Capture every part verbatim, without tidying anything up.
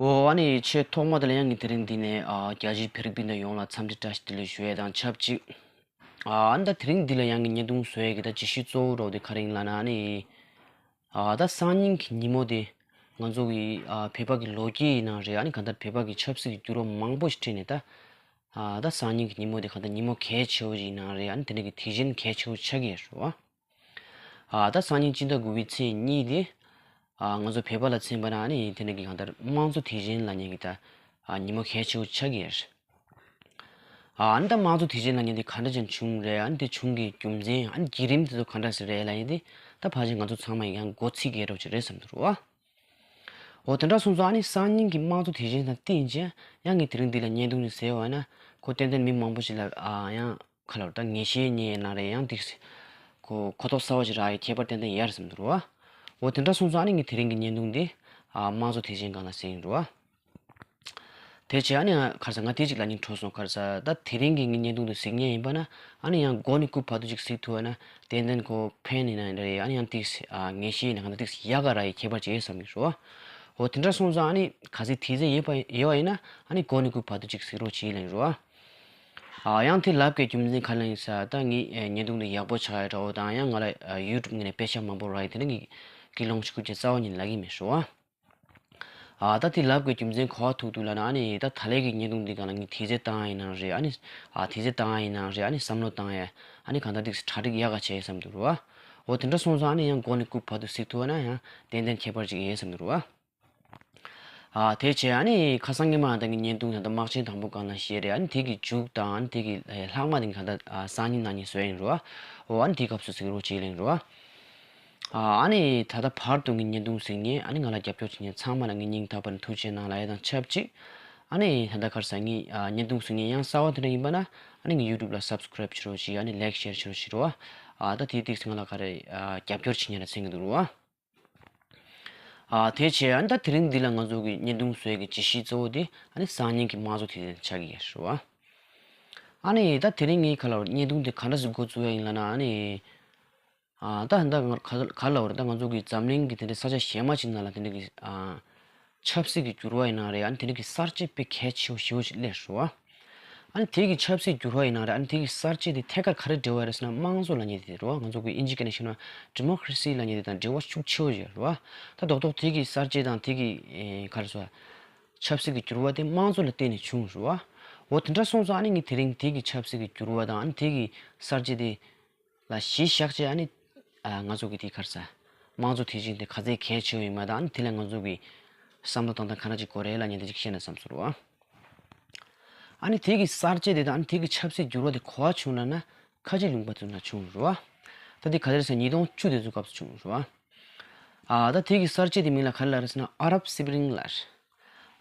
འོ་ཨ་ནི་ཆེས་ཐོག་མ་དེ་ལ་ཡང་གི་དེ་རིང་འདི་ནས་ཨ་རྒྱ་ཆེའི་བོད་རིགས་སྤུན་ཟླ་ཡོངས་ལ་འཚམས་འདྲི་བཀྲ་ཤིས་བདེ་ལེགས་ཞུ་ཡས་དང་ཆབས་ཅིག་ཨ་ཨ་ནི་ད་དེ་རིང་འདི་ལ་ཡང་གི་བརྙན་ཐུང་བཟོ་ཡས་གི་ད་ཇི་ཞིག་གཙོ་བོ་རོགས་དེ་ག་རེ་ཡིན་ལབ་ན། ཨ་ནི་ཨ་ད་སང་ཉིན་གི་ཉིན་མོ་དེ་ང་ཚོ་གི་ཨ་བོད་པ་གི་ལོ་རྒྱུས་ཡིན་ནའང་རེད། ཨ་ནི་གང་ལྟར་བོད་པ་གི་ཆབ་སྲིད་ཀྱི་འགྱུར་བ་མང་པོ་ཞིག་འཕྲད་ནས་ད་ཨ་ད་སང་ཉིན་གི་ཉིན་མོ་དེ་གང་ལྟར་ཉིན་མོ་གལ་ཆེ་བོ་ཞིག་ཡིན་ནའང་རེད། ཨ་ནི་དེ་འདྲ་གི་དུས་ཆེན་གལ་ཆེ་བོ་ཆགས་ཀྱི་ཡོད་རེད་བ། ཨ་ད་སང་ཉིན་སྤྱི་ཟླ་དགུ་པའི་ཚེས་གཉིས་དེ་ཨ་ང་ཚོ་བོད་པ་ལ་མཚོན་པ་ན་ཨ་ནི་དེ་འདྲ་གི་གང་ལྟར་དམངས་གཙོ་དུས་ཆེན་ལབ་མཁན་གྱི་ད་ཨ་ཉིན་མོ་གལ་ཆེ་བོ་ཆགས་ཀྱི་ཡོད་རེད། ཨ་ནི་ད་དམངས་གཙོ་དུས་ཆེན་ལབ་མཁན་དེ་ག་འདྲ་ཅིག་བྱུང་རེད། ཨ་ནི་དེ་བྱུང་གི་རྒྱུ་མཚན། ཨ་ནི་བརྒྱུད་རིམ་དེ་ཚོ་ག་འདྲ་ཞིག་རེད་ལབ་ཡིན་དེ་ད་ཕལ་ཆེར་ང་ཚོ་ཚང་མ་ཡང་མགོ་ཚོས་ཀྱི་རོགས་ཅིག་རེད་བསམ་འདུག་རོ། འོ་དེ་འདྲ་སོང་ཙང་ཨ་ནི་སང་ཉིན་གྱི་དམངས་གཙོ་དུས་ཆེན་དང་བསྟུན་བྱས་ཡང་གི་དེ་རིང་འདི་ལ་བརྙན་ཐུང་ཅིག་བཟོས་པ་ན་ཁོ་ཏན་ཏན་མི་མང་པོ་ཞིག་ལ་ཨ་ཡང་ཁ་ལོར་ད་ངེས་ཤེས་རྙེད་ཡས་ན་རེད། ཡང་ཏིག་ཁོ་གོ་རྟོགས་གསར་བ་ཞིག་རག་ཡས་ཁྱད་པར་ཏན་ཏན་ཡོད་རེད་བསམ་འདུག་རོ། འོ་དེ་འདྲ་སོང་ཙང་ཨ་ནི་ངས་དེ་རིང་གི་བརྙན་ཐུང་འདི་ཨ་དམངས་གཙོ་དུས་ཆེན་སྒང་ལ་བཟོས་ཡིན་རོ། དེ་བྱས་ཨ་ནི་ང་ག་རེ་ཟ་ང་དེ་གཅིག་ལབ་སྙིང་བྲོ་སོང་། ག་རེ་ཟ་ད་དེ་རིང་གི་ངའི་བརྙན་ཐུང་དེ་གཟིགས་མཁན་ཡིན་པ་ན་ཨ་ནི་ཡང་མགོ་ནས་རྐུབ་བར་དུ་ཅིག་གཟིགས་ཐུབ་པ་ན་ཏན་ཏན་ཁོ་ཕན་ཡིན་ན་ཡིན་རེད། ཨ་ནི་ཡང་ཏིག་ཨ་ངེས་ཤེས་ཡིན་ན་གང་ལྟར་ཏིག་ཡག་ག་རག་ཡས་ཁྱད་པར་ཅིག་ཡོད་བསམ་གྱི་རོ། འོ་དེ་འདྲ་སོང་ཙང་ཨ་ནི་གལ་སྲིད་དུས་ཚོད་ཡོད་པ་ཡོད་པ་ཡིན་ན་ཨ་ནི་མགོ་ནས་རྐུབ་བར་དུ་ཅིག་གཟིགས་རོགས་བྱེད་ལབ་ཡིན་རོ། ཨ་ཡང་དེ་ལབ་དགོས་རྒྱུ་མཚན་ག་རེ་ཡིན་ཟེར་ན་ད་ངའི་ཨེ་བརྙན་ཐུང་འདི་ཡག་པོ་ཆགས་ཡོད་འདྲ་བོ་དང་ཡང་ང་ལ་ཨ་ཡུ་ཊུབ་ངོས་ནས་པེ་ཤག་མང་པོ་རག་ཡོད། དེ་འདྲ་ངས་ཀྱི་ལོང་ཆུ་ཁུར་གྱི་རྩ་བ་ཉིད་ལབ་ཀྱི་མེད་ཤོ་ཨ། ཨ་ད་དེ་ལབ་དགོས་རྒྱུ་མཚན་ག་པར་ཐུག་འདུག་ལབ་ན་ཨ་ནི་ད་ད་ལན་གྱི་བརྙན་ཐུང་འདི་སྒང་ལ་ངས་དུས་ཚོད་བཏང་ཡིན་ནའང་རེད། ཨ་ནི་ཨ་དུས་ཚོད་བཏང་ཡིན་ནའང་རེད། ཨ་ནི་བསམ་བློ་བཏང་ཡས་ཨ་ནི་གང་ལྟར་ཏིག་གྲ་སྒྲིག་ཡག་ག་བྱས་བསམ་འདུག་རོ། འོ་དེ་འདྲ་སོང་ཙང་ཨ་ནི་ཡང་མགོ་ནས་རྐུབ་བར་དུ་གཟིགས་ཐུབ་པ་ན་ཡང་ཏན་ཏན་ཁྱད་པར་ཅིག་ཡོད་བསམ་འདུག་རོ། ཨ་དེ་བྱས་ཨ་ནི་ཁ་སང་ཉི་མ་ད་ངའི་བརྙན་ཐུང་ད་ལྟ་དམག་ཆེན་དང་པོ་སྒང་ལ་བཤད་རེད། ཨ་ནི་དེ་གི་མཇུག་དང་ཨ་ནི་དེ་གི་ལྷག་མ་དེ་ག་ད་སང་ཉིན་གནངས་ཉིན་བཟོས་ཡིན་རོ། འོ་ཨ་ནི་དེའི་སྐབས་སུ་གཟིགས་རོགས་བྱེད་ལེན་རོ། ཨ་ནི་ད་ལྟ་བར་དུ་ངའི་བརྙན་ཐུང་གཟིགས་མཁན་ཨ་ནི་ང་ལ་རྒྱབ་སྐྱོར་བྱེད་མཁན་ཚང་མ་ལ་ངའི་སྙིང་ཐག་པ་ནས་ཐུགས་རྗེ་གནང་ལབ་ཡས་དང་ཆབས་ཅིག་ཨ་ནི་ད་ལྟ་ག་རེ་ཟ་ངའི་ཨ་བརྙན་ཐུང་གཟིགས་མཁན་ཡང་གསར་པ་དེ་འདྲ་ཡིན་པ་ན་ཨ་ནི་ངའི་ཡུ་ཊུབ་ལ་སབ་སི་ཀེ་རེབ་བྱེད་རོགས་བྱེད། ཨ་ནི་ལའིཀ་ཤེར་བྱེད་རོགས་བྱེད་རོ། ཨ་ད་དེའི་ཏིག་ང་ལ་ག་རེ་ཨ་རྒྱབ་སྐྱོར་བྱེད་མཁན་ལ་མཚོན་གྱི་འདུག་རོ། ཨ་དེ་བྱས་ཨ་ནི་ད་དེ་རིང་འདི་ལ་ང་ཚོ་གི་བརྙན་ཐུང་བཟོ་ཡས་ཀྱི་ཇི་ཞིག་གཙོ་བོ་དེ་ཨ་ནི་སང་ཉིན་གྱི་དམངས་གཙོ་དེ་ཆགས་ཀྱི་ཡོད་རེད་བ། ཨ་ནི་ད་དེ་རིང་ངའི་ཁ་ལ་བརྙན་ཐུང་དེ་ག་འདྲ་ཞིག་འགོ་བཙུགས་ཡ་ཡིན་ལབ་ན་ཨ་ནི། ཨ་ད་ད་ང་ག་ག་ལ་བར་ད་ང་ཚོ་གི་འཛམ་གླིང་གི་དེ་འདྲའི་ས་ཆ་གཞན་མ་ཞིག་ནང་ལ་དེ་འདྲ་གི་ཨ་ཆབ་སྲིད་ཀྱི་འགྱུར་བ་ཡིན་ན་རེད། ཨ་ནི་དེ་འདྲ་གི་གསར་བརྗེ་དཔེ་གལ་ཆེ་བོ་ཞེ་པོ་ཞིག་སླེབས་རེད་བ། ཨ་ནི་དེ་གི་ཆབ་སྲིད་འགྱུར་བ་ཡིན་ན་རེད། ཨ་ནི་དེ་གི་གསར་བརྗེ་དེ་ཐད་ཀར་ག་རེ་འབྲེལ་བ་རེད་ཟེར་ན་དམངས་གཙོ་ལབ་མཁན་དེ་རེད་བ། ང་ཚོ་གི་དབྱིན་ཇི་སྐད་ནས་བཤད་ན་ཌི་མོ་ཀེ་རེ་སི་ལབ་མཁན་དེ་དང་འབྲེལ་བ་ཤུགས་ཆེ་བོ་ཞིག་རེད་བ། ད་རྡོག་རྡོག་དེ་གི་གསར་བརྗེ་དང་དེ་གི་ཨེ་ག་རེ་ཟེར་བ། ཆབ་སྲིད་ཀྱི་འགྱུར་བ་དེ་དམངས་གཙོ་ལ་བརྟེན་ནས་བྱུང་རེད་བ། འོ་དེ་འདྲ་སོང་ཙང་ཨ་ནི་ངས་དེ་རིང་དེ་གི་ཆབ་སྲིད་ཀྱི་འགྱུར་བ་དང་ཨ་ནི་དེ་གི་གསར་བརྗེ་དེ་ལ་གཞི་བཞག་བྱས་ཨ་ནི་ཨ་ང་ཚོ་གི་དེ་ག་རེ་ཟེར། དམངས་གཙོ་དེ་བཞིན་དེ་ག་ཚད་གལ་ཆེ་བ་ཡིན་མ་དང་ཨ་ནི་དེ་ལ་ང་ཚོ་གི་བསམ་བློ་བཏང་སྟངས་ག་འདྲ་ཅིག་དགོས་རེད་ལབ་མཁན་དེ་ཅིག་བཤད་ན་བསམ་སོང་རེད་བ། ཨ་ནི་དེ་གི་གསར་བརྗེ་དེ་དང་ཨ་ནི་དེ་གི་ཆབ་སྲིད་འགྱུར་བ་དེ་ག་པར་བྱུང་ལབ་ན་ཁ་ཆེ་ལུང་པ་ཚོ་ནང་བྱུང་རེད་བ། ད་དེ་ག་རེ་ཟེར་ཉིས་སྟོང་བཅུ་དེ་ཚོའི་སྐབས་སུ་བྱུང་རེད་བ། ཨ་ད་དེ་གི་གསར་བརྗེ་དེ་མིང་ལ་ག་རེ་ལབ་རེད་ཟེར་ན་ཨ་རབ་སི་པི་རིང་ལབ་རེད།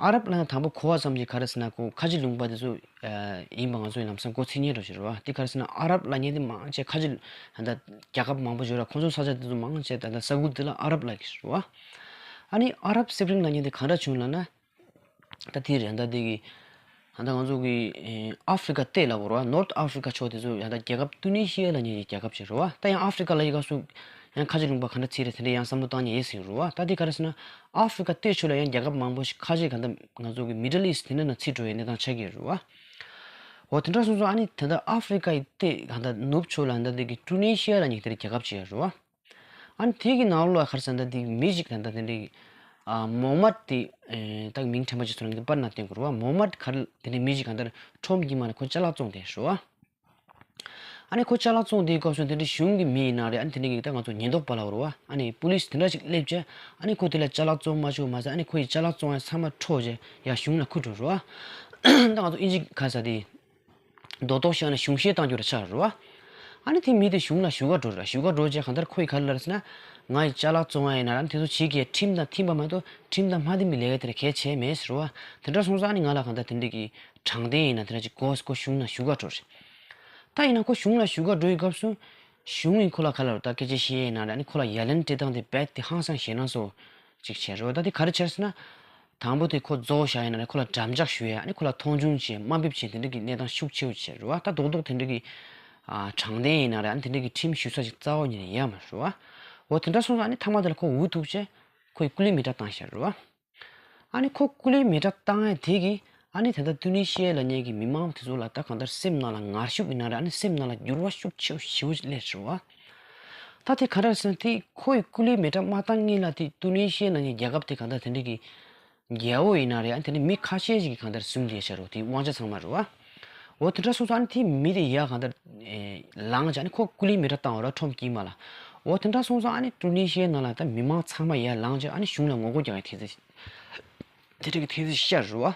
ཨ་རབ་ལབ་ན་དང་པོ་གོ་བ་ཙམ་གྱིས་ག་རེ་ཟེར་ན་ཁོ་ཁ་ཆེ་ལུང་པ་དེ་ཚོ་ཨ་ཡིན་པ་ང་ཚོས་ལམ་སང་མགོ་ཚོས་མཁན་འདྲ་ཞིག་རེད་བ། དེ་ག་རེ་ཟེར་ན་ཨ་རབ་ལབ་མཁན་དེ་མང་ཆེ་ཁ་ཆེ་ད་ལྟ་རྒྱལ་ཁབ་མང་པོ་ཞིག་ཡོད་ར། ཁོང་ཚོ་ས་ཆ་དེ་ཚོ་མང་ཆེ་ད་ལྟ་ས་ཁུལ་དེ་ལ་ཨ་རབ་ལབ་ཀྱི་རེད་བ། ཨ་ནི་ཨ་རབ་སི་པི་རིང་ལབ་མཁན་དེ་ག་འདྲ་བྱུང་ལབ་ན། ད་དེ་རེད། ད་དེ་གི་ད་ང་ཚོ་གི་ཨེ་ཨ་ཧྥི་རི་ཀ་སྟོད་ལ་གོ་ར་ནོར་ཐི་ཨ་ཧྥི་རི་ཀ་ཕྱོགས་དེ་ཚོ་ཡང་ད་རྒྱལ་ཁབ་ཏུ་ནི་ཤི་ཡ་ལབ་མཁན་གྱི་རྒྱལ་ཁབ་ཅིག་རེད་བ། ད་ཡང་ཨ་ཧྥི་རི་ཀ་ལབ་ཡི་སྐབས་སུ་ཡང་ཁ་ཆེ་ལུང་པ་ག་འདྲ་ཚིག་རེད་དེ་འདྲ་ཡང་བསམ་བློ་བཏང་མཁན་ཡོད་ཟེར་རེད་བ། ད་དེ་ག་རེ་ཟེར་ན་ཨ་ཧྥི་རི་ཀ་སྟོད་ཕྱོགས་ལ་ཡང་རྒྱལ་ཁབ་མང་པོ་ཞིག་ཁ་ཆེ་ག་འདྲ་ང་ཚོ་གི་མི་ཌལ་ཨི་སི་ཊི་དེ་འདྲ་ནང་ཚུད་འགྲོ་ཡི་གནས་སྟངས་ཆགས་ཀྱི་ཡོད་རེད་བ། འོ་དེ་འདྲ་སོང་ཙང་ཨ་ནི་ད་ལྟ་ཨ་ཧྥི་རི་ཀ་ཡི་སྟོད་ག་འདྲ་ནུབ་ཕྱོགས་ལ་ད་དེ་གི་ཀྲུ་ནི་ཤི་ཡ་ལབ་མཁན་གྱི་དེ་འདྲ་རྒྱལ་ཁབ་ཅིག་ཡོད་རེད་བ། ཨ་ནི་དེ་གི་ནང་ལོགས་ལ་ག་རེ་ཟེར་ན་ད་དེ་མི་ཞིག་ད་ད་དེ་འདྲའི་ཨ་མོ་མད་དེ་ཨེ་ད་མིང་དྲན་པ་ཅིག་ཚོར་ངེས་དེ་པར་ན་བསྟན་དགོས་རེད་བ། མོ་མད་ག་རེ་དེ་འདྲའི་མི་ཞིག་གང་ལྟར་ཁྲོམ་གྱི་མ་ནས་ཁོ་ཅ་ལག་བཙོང་བསྡད་རེད་བ། ཨ་ནི་ཁོ་ཅ་ལག་བཙོང་དེའི་སྐབས་སུ་དེ་འདྲའི་གཞུང་གི་མི་ཡིན་ན་རེད། ཨ་ནི་དེ་འདྲའི་གི་ད་ང་ཚོ་ཉེན་རྟོག་པ་ལབ་དགོས་རེད་བ། ཨ་ནི་པུ་ལི་སི་དེ་འདྲ་ཞིག་སླེབས་བྱས་ཨ་ནི་ཁོ་དེ་ལ་ཅ་ལག་བཙོང་མ་བཅུག་མ་ཟད་ཨ་ནི་ཁོ་ཡི་ཅ་ལག་བཙོང་ཡ་ཚང་མ་འཕྲོག་བྱས་ཡ་གཞུང་ལ་ཁུར་འགྲོ་རེད་བ། ད་ང་ཚོ་ཨིན་ཇི་ག་ས་དེ། རྡོག་རྡོག་བཤད་ན་གཞུང་བཞེས་བཏང་རྒྱུ་ར་ཆགས་རེད་བ། ཨ་ནི་དེ་མི་དེ་གཞུང་ལ་ཞུ་ག་འགྲོ་ར། ཞུ་ག་འགྲོ་རྗེས་གང་ལྟར་ཁོ་ཡི་ག་རེ་ལབ་རེད་ཟེར་ན། ང་ཡི་ཅ་ལག་བཙོང་ཡ་ཡིན་ན་ར་དེ་ཚོ་བྱེད་ཀྱི་ཁྲིམས་དང་མཐུན་པ་མ་གཏོགས་ཁྲིམས་དང་མ་མཐུན་པའི་ལས་ཀ་དེ་ར་གལ་ཆེ་མེད་ཟེར་བ། དེ་འདྲ་སོང་ཙང་ཨ་ནི་ང་ལ་གང་ལྟར་དེ་འདྲ་གི་དྲང་བདེན་ཡིན་ན་དེ་འདྲ་ཅིག་དགོས་ཁོ་གཞུང་ལ་ཞུ་ག་འགྲོ་རེད། ད་ཡིན་ན་ཁོ་གཞུང་ལ་ཞུ་ག་འགྲོ་ཡི་སྐབས་སུ། གཞུང་ཡིན་ཁོ་ལ་ག་ལ་ར་ད་སྐད་ཆ་བཤད་ཡ་ཡིན་ན་ར་ཨ་ནི་ཁོ་ལ་ཡ་ལན་སྤྲད་སྟངས་དེ་རྦད་དེ་ཧང་སང་ཞེད་སྣང་ཚ་པོ་ཅིག་བྱས་རེད་བ། ད་དེ་ག་རེ་བྱས་ཟེར་ན། དང་པོ་དེ་ཁོ་རྫོགས་བཞག་ཡིན་ན་ནི་ཁོ་ལ་འགྲམ་ལྕག་གཞུ་ཡ། ཨ་ནི་ཁོ་ལ་མཐོང་ཆུང་བྱེད། དམའ་འབེབས་བྱེད། དེ་འདྲ་གི་གནས་སྟངས་ཤུགས་ཆེ་བོ་བྱས་རེད་བ། ད་རྡོག་རྡོག་དེ་འདྲ་གི་ཨ་དྲང་བདེན་ཡིན་ན་རེད། ཨ་ནི་དེ་འདྲ་གི་ཁྲིམས་ཞུ་ས་ཞིག་རྩ་བ་ཉིད་ནས་ཡོད་མ་རེད་བ། འོ་དེ་འདྲ་སོང་ཙང་ཨ་ནི་མཐའ་མ་དེ་ལ་ཁོ་འུ་ཐུག་བྱས་ཁོ་ཡི་སྐུ་ལུས་མེ་སྲེག་བཏང་བཞག་རེད་བ། ཨ་ནི་ཁོ་སྐུ་ལུས་མེ་སྲེག་བཏང་ཡ་དེ་གིས་ཨ་ནི་ད་ལྟ་ཏུ་ནི་ཤི་ཡ་ལབ་མཁན་གྱི་མི་མང་དེ་ཚོ་ལ་ད་གང་ལྟར་སེམས་ནང་ལ་ངར་ཤུགས་ཡིན་ན་རེད། ཨ་ནི་སེམས་ནང་ལ་འགྱུར་བ་ཤུགས་ཆེ་ཞེ་པོ་ཅིག་སླེབས་རེད་བ། ད་དེ་ག་རེ་ཟེར་ན་དེ་ཁོ་ཡི་སྐུ་ལུས་མེ་སྲེག་མ་བཏང་སྔོན་ལ་དེ་ཏུ་ནི་ཤི་ཡ་ལབ་མཁན་རྒྱལ་ཁབ་དེ་གང་ལྟར་དེ་འདྲ་གི་རྒྱལ་པོ་ཡིན་ན་རེད། ཨ་ནི་དེ་ནི་མི་ཁ་ཤས་ཤིག་གིས་གང་ལྟར་བཟུང་བསྡད་ཤག་རོ། དེའི་དབང་ཆ་ཚང་མ་རེད་བ། འོ་དེ་འདྲ་སོང་ཙང་ཨ་ནི་དེའི་མི་དེ་ཡར་གང་ལྟར་ཨེ་ལངས་བྱས། ཨ་ནི་ཁོ་སྐུ་ལུས་མེ་སྲེག་བཏང་བ་རེད་བ། ཁྲོམ་དཀྱིལ་མ་ལ། འོ་དེ་འདྲ་སོང་ཙང་ཨ་ནི་ཏུ་ནི་ཤི་ཡའི་ནང་ལ་ད་མི་མང་ཚང་མ་ཡར་ལངས་བྱས། ཨ་ནི་གཞུང་ལ་ངོ་རྒོལ་རྒྱག་ཡ་དེ་ཚོ་དེ་འདྲ་གི་དེ་ཚོ་ཤར་རེད་བ།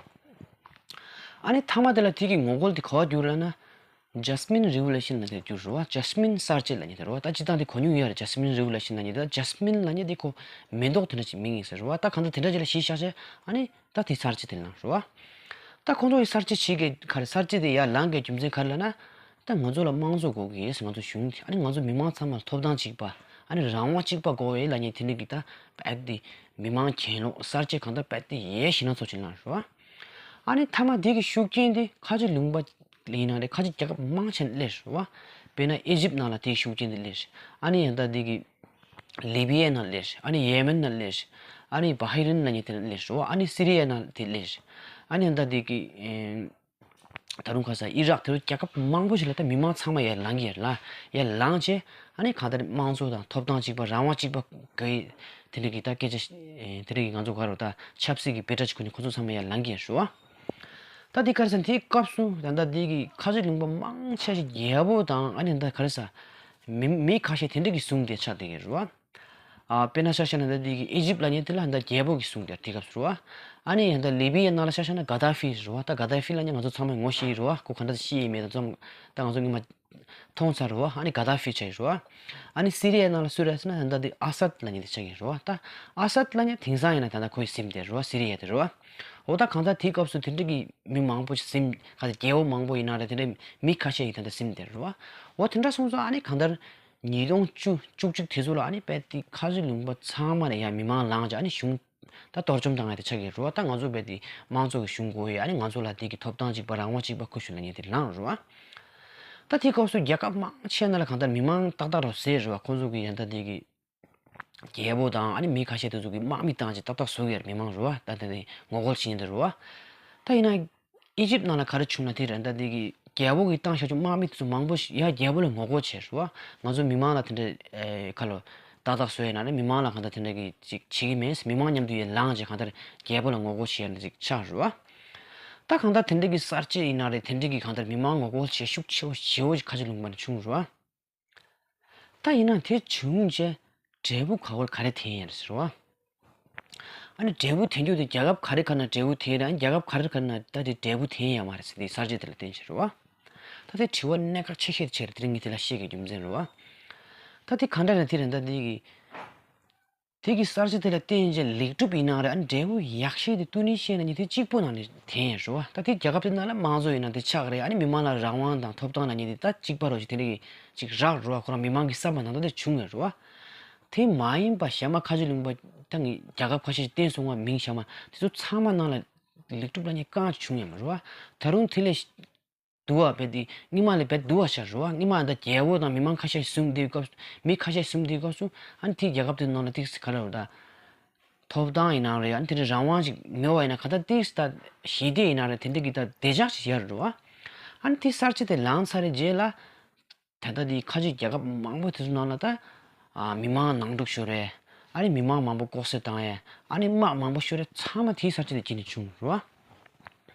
ཨ་ནི་མཐའ་མ་དེ་ལ་དེ་གི་ངོ་རྒོལ་དེ་ག་པར་གྱུར་ལབ་ན། ཇ་སི་མིན་རི་ཝོ་ལུ་ཤན་ལབ་དེ་གྱུར་རེད་བ། ཇ་སི་མིན་གསར་བརྗེ་ལབ་མཁན་དེ་རེད་བ། ད་སྤྱིར་བཏང་དེ་གོ་མྱོང་ཡོད་རེད། ཇ་སི་མིན་རི་ཝོ་ལུ་ཤན་ལབ་མཁན་དེ། ད་ཇ་སི་མིན་ལབ་མཁན་དེ་ཁོ་མེ་ཏོག་དེ་འདྲ་ཅིག་མིང་ཡིན་ཟེར་རེད་བ། ད་གང་ལྟར་དེ་འདྲ་ཅིག་ལ་གཞི་བཞག་བྱས། ཨ་ནི་ད་དེ་གསར་བརྗེ་དེ་ལངས་རེད་བ། ད་ཁོང་ཚོ་ཡི་གསར་བརྗེ་བྱེད་མཁན་ག་རེ། གསར་བརྗེ་དེ་ཡར་ལངས་དགོས་རྒྱུ་མཚན་ག་རེ་ལབ་ན། ད་ང་ཚོ་ལ་དམངས་གཙོ་དགོས་ཀྱི་ཡོད། ང་ཚོ་གཞུང་དེ། ཨ་ནི་ང་ཚོ་མི་མང་ཚང་མ་ལ་ཐོབ་ཐང་གཅིག་པ། ཨ་ནི་རང་དབང་གཅིག་པ་དགོས་ཡོད་ལབ་མཁན་དེ་འདྲ་གི་ད་རྦད་དེ་མི་མང་གྱེན་ལོག་གསར་བརྗེ་གང་ལྟར་རྦད་དེ་ཡར་ཞེད་སྣང་ཚོར་བྱེད་ལངས་རེད་བ། ཨ་ནི་མཐའ་མ་དེ་གི་ཤུགས་རྐྱེན་དེ་ཁ་ཆེ་ལུང་པ་ཡིན་ན་རེད། ཁ་ཆེ་རྒྱལ་ཁབ་མང་ཆེ་ནས་སླེབས་རེད་བ། དཔེར་ན་ཨི་ཇིབ་ནང་ལ་དེའི་ཤུགས་རྐྱེན་དེ་སླེབས་རེད། ཨ་ནི་ཡང་ད་དེ་གི་ལི་བི་ཡའི་ནང་སླེབས་རེད། ཨ་ནི་ཡེ་མེན་ནང་སླེབས་རེད། ཨ་ནི་བྷ་ཧི་རིན་ལབ་མཁན་དེ་ནང་སླེབས་རེད་བ། ཨ་ནི་སི་རི་ཡའི་ནང་དེ་སླེབས་རེད། ཨ་ནི་ཡང་ད་དེ་གི་ཨེ་ད་རུང་ག་རེ་ཟེར། ཨི་རག་དེ་ཚོ་རྒྱལ་ཁབ་མང་པོ་ཞིག་ལ་ད་མི་མང་ཚང་མ་ཡར་ལངས་ཀྱི་ཡོད་རེད་ལ། ཡར་ལངས་བྱས། ཨ་ནི་གང་ལྟར་དམངས་གཙོ་དང་ཐོབ་ཐང་གཅིག་པ། རང་དབང་གཅིག་པ་གི་དེ་འདྲ་གི་ད་སྐད་ཆ་ཨེ་དེ་འདྲ་གི་ང་ཚོ་ག་རེ་ད་ཆབ་སྲིད་ཀྱི་དཔེ་ཁྲ་ཅིག་ཁུར་ནས་ཁོ་ཚོ་ཚང་མ་ཡར་ལངས་ཀྱི་ཡོད་རེད་བ། ད་དེ་ག་རེ་ཟེར། དེའི་སྐབས་སུ་ད་ལྟ་དེ་གི་ཁ་ཆེ་ལུང་པ་མང་ཆེ་ཞིག་རྒྱལ་པོ་དང་། ཨ་ནི་ད་ག་རེ་ཟེར། མི་མི་ཁ་ཤས་དེ་འདྲ་གི་བཟུང་སྟེ་ཆགས་བསྡད་ཀྱི་རེད་བ། ཨ་དཔེར་ན་ཆ་བཞག་ན་ད་དེ་གི་ཨི་ཇིབ་ལབ་མཁན་དེ་ལ་ད་རྒྱལ་པོ་གི་བཟུང་སྟེ་དེ་སྐབས་སུ་རེད་བ། ཨ་ནི་ཡང་ད་ལི་བི་ཡའི་ནང་ལ་ཆ་བཞག་ན་ག་དཱ་ཧྥི་རེད་བ། ད་ག་དཱ་ཧྥི་ལབ་མཁན་ང་ཚོ་ཚང་མས་ངོ་ཤེས་ཀྱི་རེད་བ། ཁོ་ག་འདྲ་ཤི་ཡི་མེད་ད་ཚང་མ་ད་ང་ཚོ་ངོ་མ་མཐོང་ཚར་རེད་བ། ཨ་ནི་ག་དཱ་ཧྥི་ཆགས་ཀྱི་རེད་བ། ཨ་ནི་སི་རི་ཡའི་ནང་ལ་སུ་རེད་ཟེར་ན་ད་ད་དེ་ཨ་སད་ལབ་མཁན་དེ་ཆགས་ཀྱི་རེད་བ། ད་ཨ་སད་ལབ་མཁན་དེང་སང་ཡིན་ན་ད་ད་ཁོ་ཡི་ཟིན་བསྡད་རེད་བ། སི་རི་ཡ་དེ་རེད་བ། འོ་ད་གང་ལྟར་དེའི་སྐབས་སུ་དེ་འདྲ་གི་མི་མང་པོ་ཞིག་ཟིན། ག་ཚོད་རྒྱལ་པོ་མང་པོ་ཡིན་ན་རེད། དེ་འདྲ་མི་ཁ་ཤས་ཡིན་ད་ད་ཟིན་བསྡད་རེད་བ། འོ་དེ་འདྲ་སོང་ཙང་ཨ་ནི་གང་ལྟར་ཉིས་སྟོང་བཅུ་བཅུ་གཅིག་དེ་ཚོ་ལ་ཨ་ནི་རྦད་དེ་ཁ་ཆེ་ལུང་པ་ཚང་མ་ལ་ཡར་མི་མང་ལངས་བྱས། ཨ་ནི་གཞུང་ད་གཏོར་བཅོམ་བཏང་ཡ་དེ་ཆགས་ཀྱི་རེད་བ། ད་ང་ཚོ་རྦད་དེ་དམངས་གཙོ་གི་གཞུང་དགོས་ཡོད། ཨ་ནི་ང་ཚོ་ལ་དེ་གི་ཐོབ་ཐང་གཅིག་པ། རང་དབང་གཅིག་པ་དགོས་ཞུ་ལབ་མཁན་དེ་ལངས་རེད་བ། ད་དེའི་སྐབས་སུ་རྒྱལ་ཁབ་མང་ཆེ་ནང་ལ་གང་ལྟར་མི་མང་ཏག་ཏག་རུ་ཟེར་རེད་བ། ཁོང་ཚོ་གི་ཡང་ད་དེ་གི་རྒྱལ་པོ་དང་ཨ་ནི་མི་ཁ་ཤས་དེ་ཚོ་གི་དམག་མི་བཏང་བྱས་ཏག་ཏག་བཟོ་གི་ཡོད་རེད། མི་མང་རེད་བ། ད་དེ་ནི་ངོ་རྒོལ་བྱེད་མཁན་དེ་རེད་བ། ད་ཡིན་ན་ཨི་ཇིབ་ནང་ལ་ག་རེ་བྱུང་ན་དེ་རེད། ད་དེ་གི་རྒྱལ་པོ་གི་བཏང་བཞག་རྒྱུ་དམག་མི་དེ་ཚོ་མང་པོ་ཞིག་ཡར་རྒྱལ་པོ་ལ་ངོ་རྒོལ་བྱས་རེད་བ། ང་ཚོ་མི་མང་ལ་དེ་འདྲ་ཨེ་ཁ་ལོ་ཏག་ཏག་བཟོ་ཡ་ན་རེད། མི་མང་ལ་གང་ལྟར་དེ་འདྲ་གི་ཅིག་བྱེད་ཀྱི་མེད། མི་མང་མཉམ་དུ་ཡར་ལངས་བྱས་གང་ལྟར་རྒྱལ་པོ་ལ་ངོ་རྒོལ་བྱེད་ཡ་ན་ཅིག་ཆགས་རེད་བ། ད་གང་ལྟར་དེ་འདྲ་གི་གསར་བརྗེ་ཡིན་ན་རེད། དེ་འདྲ་གི་གང་ལྟར་མི་མང་ངོ་རྒོལ་བྱེད་ཤུགས་ཆེ་བོ་ཞེ་བོ་ཞིག་ཁ་ཆེ་ལུང་པ་ནས་བྱུང་རེད་བ། ད་ཡིན་ན་དེ་བྱུང་རྗེས་འབྲས་བུ་ག་བར་ག་རེ་ཐོན་ཡོད་རེད་ཟེར་བ། ཨ་ནི་འབྲས་བུ་ཐོན་རྒྱུ་དེ་རྒྱལ་ཁབ་ག་རེ་ག་ན་འབྲས་བུ་ཐོན་རེད། ཨ་ནི་རྒྱལ་ཁབ་ག་རེ་ག་ན་ད་དེ་འབྲས་བུ་ཐོན་ཡོད་མ་རེད་ཟེར། དེ་གསར་བརྗེ་དེ་ལ་བརྟེན་བྱས་རེད་བ། ད་དེ་དྲི་བ་གནད་འགག་ཆེ་ཤོས་དེ་ཆགས་རེད། དེ་རིང་ངས་དེ་ལ་བཤད་དགོས་རྒྱུ་མཚན་རེད་བ། ད་དེ་གང་འདྲ་རེད། དེ་རེད། ད་དེ་གི་དེ་གི་གསར་བརྗེ་དེ་ལ་བརྟེན་བྱས་ལེགས་གྲུབ་ཡིན་ན་རེད། ཨ་ནི་འབྲས་བུ་ཡག་ཤོས་དེ་ཏུ་ནི་ཤི་ཡ་ལབ་མཁན་དེ་གཅིག་པོ་ནང་ནས་ཐོན་ཡོད་རེད་བ། ད་དེ་རྒྱལ་ཁབ་དེ་ནང་ལ་དམངས་གཙོ་ཡིན་ན་དེ་ཆགས་རེད། ཨ་ནི་མི་མང་ལ་རང་དབང་དང་ཐོབ་ཐང་ལབ་མཁན་དེ་ད་གཅིག་པ་རོ་ཞིག་དེ་འདྲ་གི་ཅིག་རག་རེད་བ། ཁོ་རང་མི་མང་གི་བསམ་པ་ནང་དོན་དེ་བྱུང་ཡོད་རེད་བ། དེ་མ་ཡིན་པ་གཞན་མ་ཁ་ཆེ་ལུང་པ་ད་ངས་རྒྱལ་ཁབ་ཁ་ཤས་ཤིག་བསྟན་སོང་བ། མིང་གཞན་མ་དེ་ཚོ་ཚང་མ་ནང་ལ་ལེགས་གྲུབ་ལབ་མཁན་གང་ཅིག་བྱུང་ཡོད་མ་རེད་བ། ད་རུང་དེ་ལས་སྡུག་པ་རྦད་དེ་སྔོན་མ་ལས་རྦད་སྡུག་པ་ཆགས་རེད་བ། སྔོན་མ་ད་རྒྱལ་པོ་དང་མི་མང་ཁ་ཤས་བཟུང་དུས་སྐབས། མི་ཁ་ཤས་བཟུང་དུས་སྐབས་སུ་ཨ་ནི་དེ་རྒྱལ་ཁབ་དེ་ནང་ལ་ཏིག་ཙི་ག་རེ་རེད་ད། ཐོབ་ཐང་ཡིན་ན་རེད། ཨ་ནི་དེ་འདྲའི་རང་དབང་ཅིག་མེད་པ་ཡིན་ན། ག་ད་ཏིག་ཙི་ད་ཞི་བདེ་ཡིན་ན་རེད། དེ་འདྲ་གི་ད་བདེ་འཇགས་ཅིག་ཡོད་རེད་བ། ཨ་ནི་དེ་གསར་བརྗེ་དེ་ལངས་ཚར་རེད་རྗེས་ལ། ད་ལྟ་དེ་ཁ་ཆེ་རྒྱལ་ཁབ་མང་པོ་དེ་ཚོ་ནང་ལ་ད་ཨ་མི་མང་ནང་འཁྲུག་ཤོར་རེད། ཨ་ནི་མི་མང་མང་པོ་ལྐོག་གསོད་བཏང་ཡས། ཨ་ནི་དམག་མང་པོ་ཤོར་རེད། ཚང་མ་དེའི་གསར་བརྗེ་དེ་རྗེས་ནས་བྱུང་རེད་བ།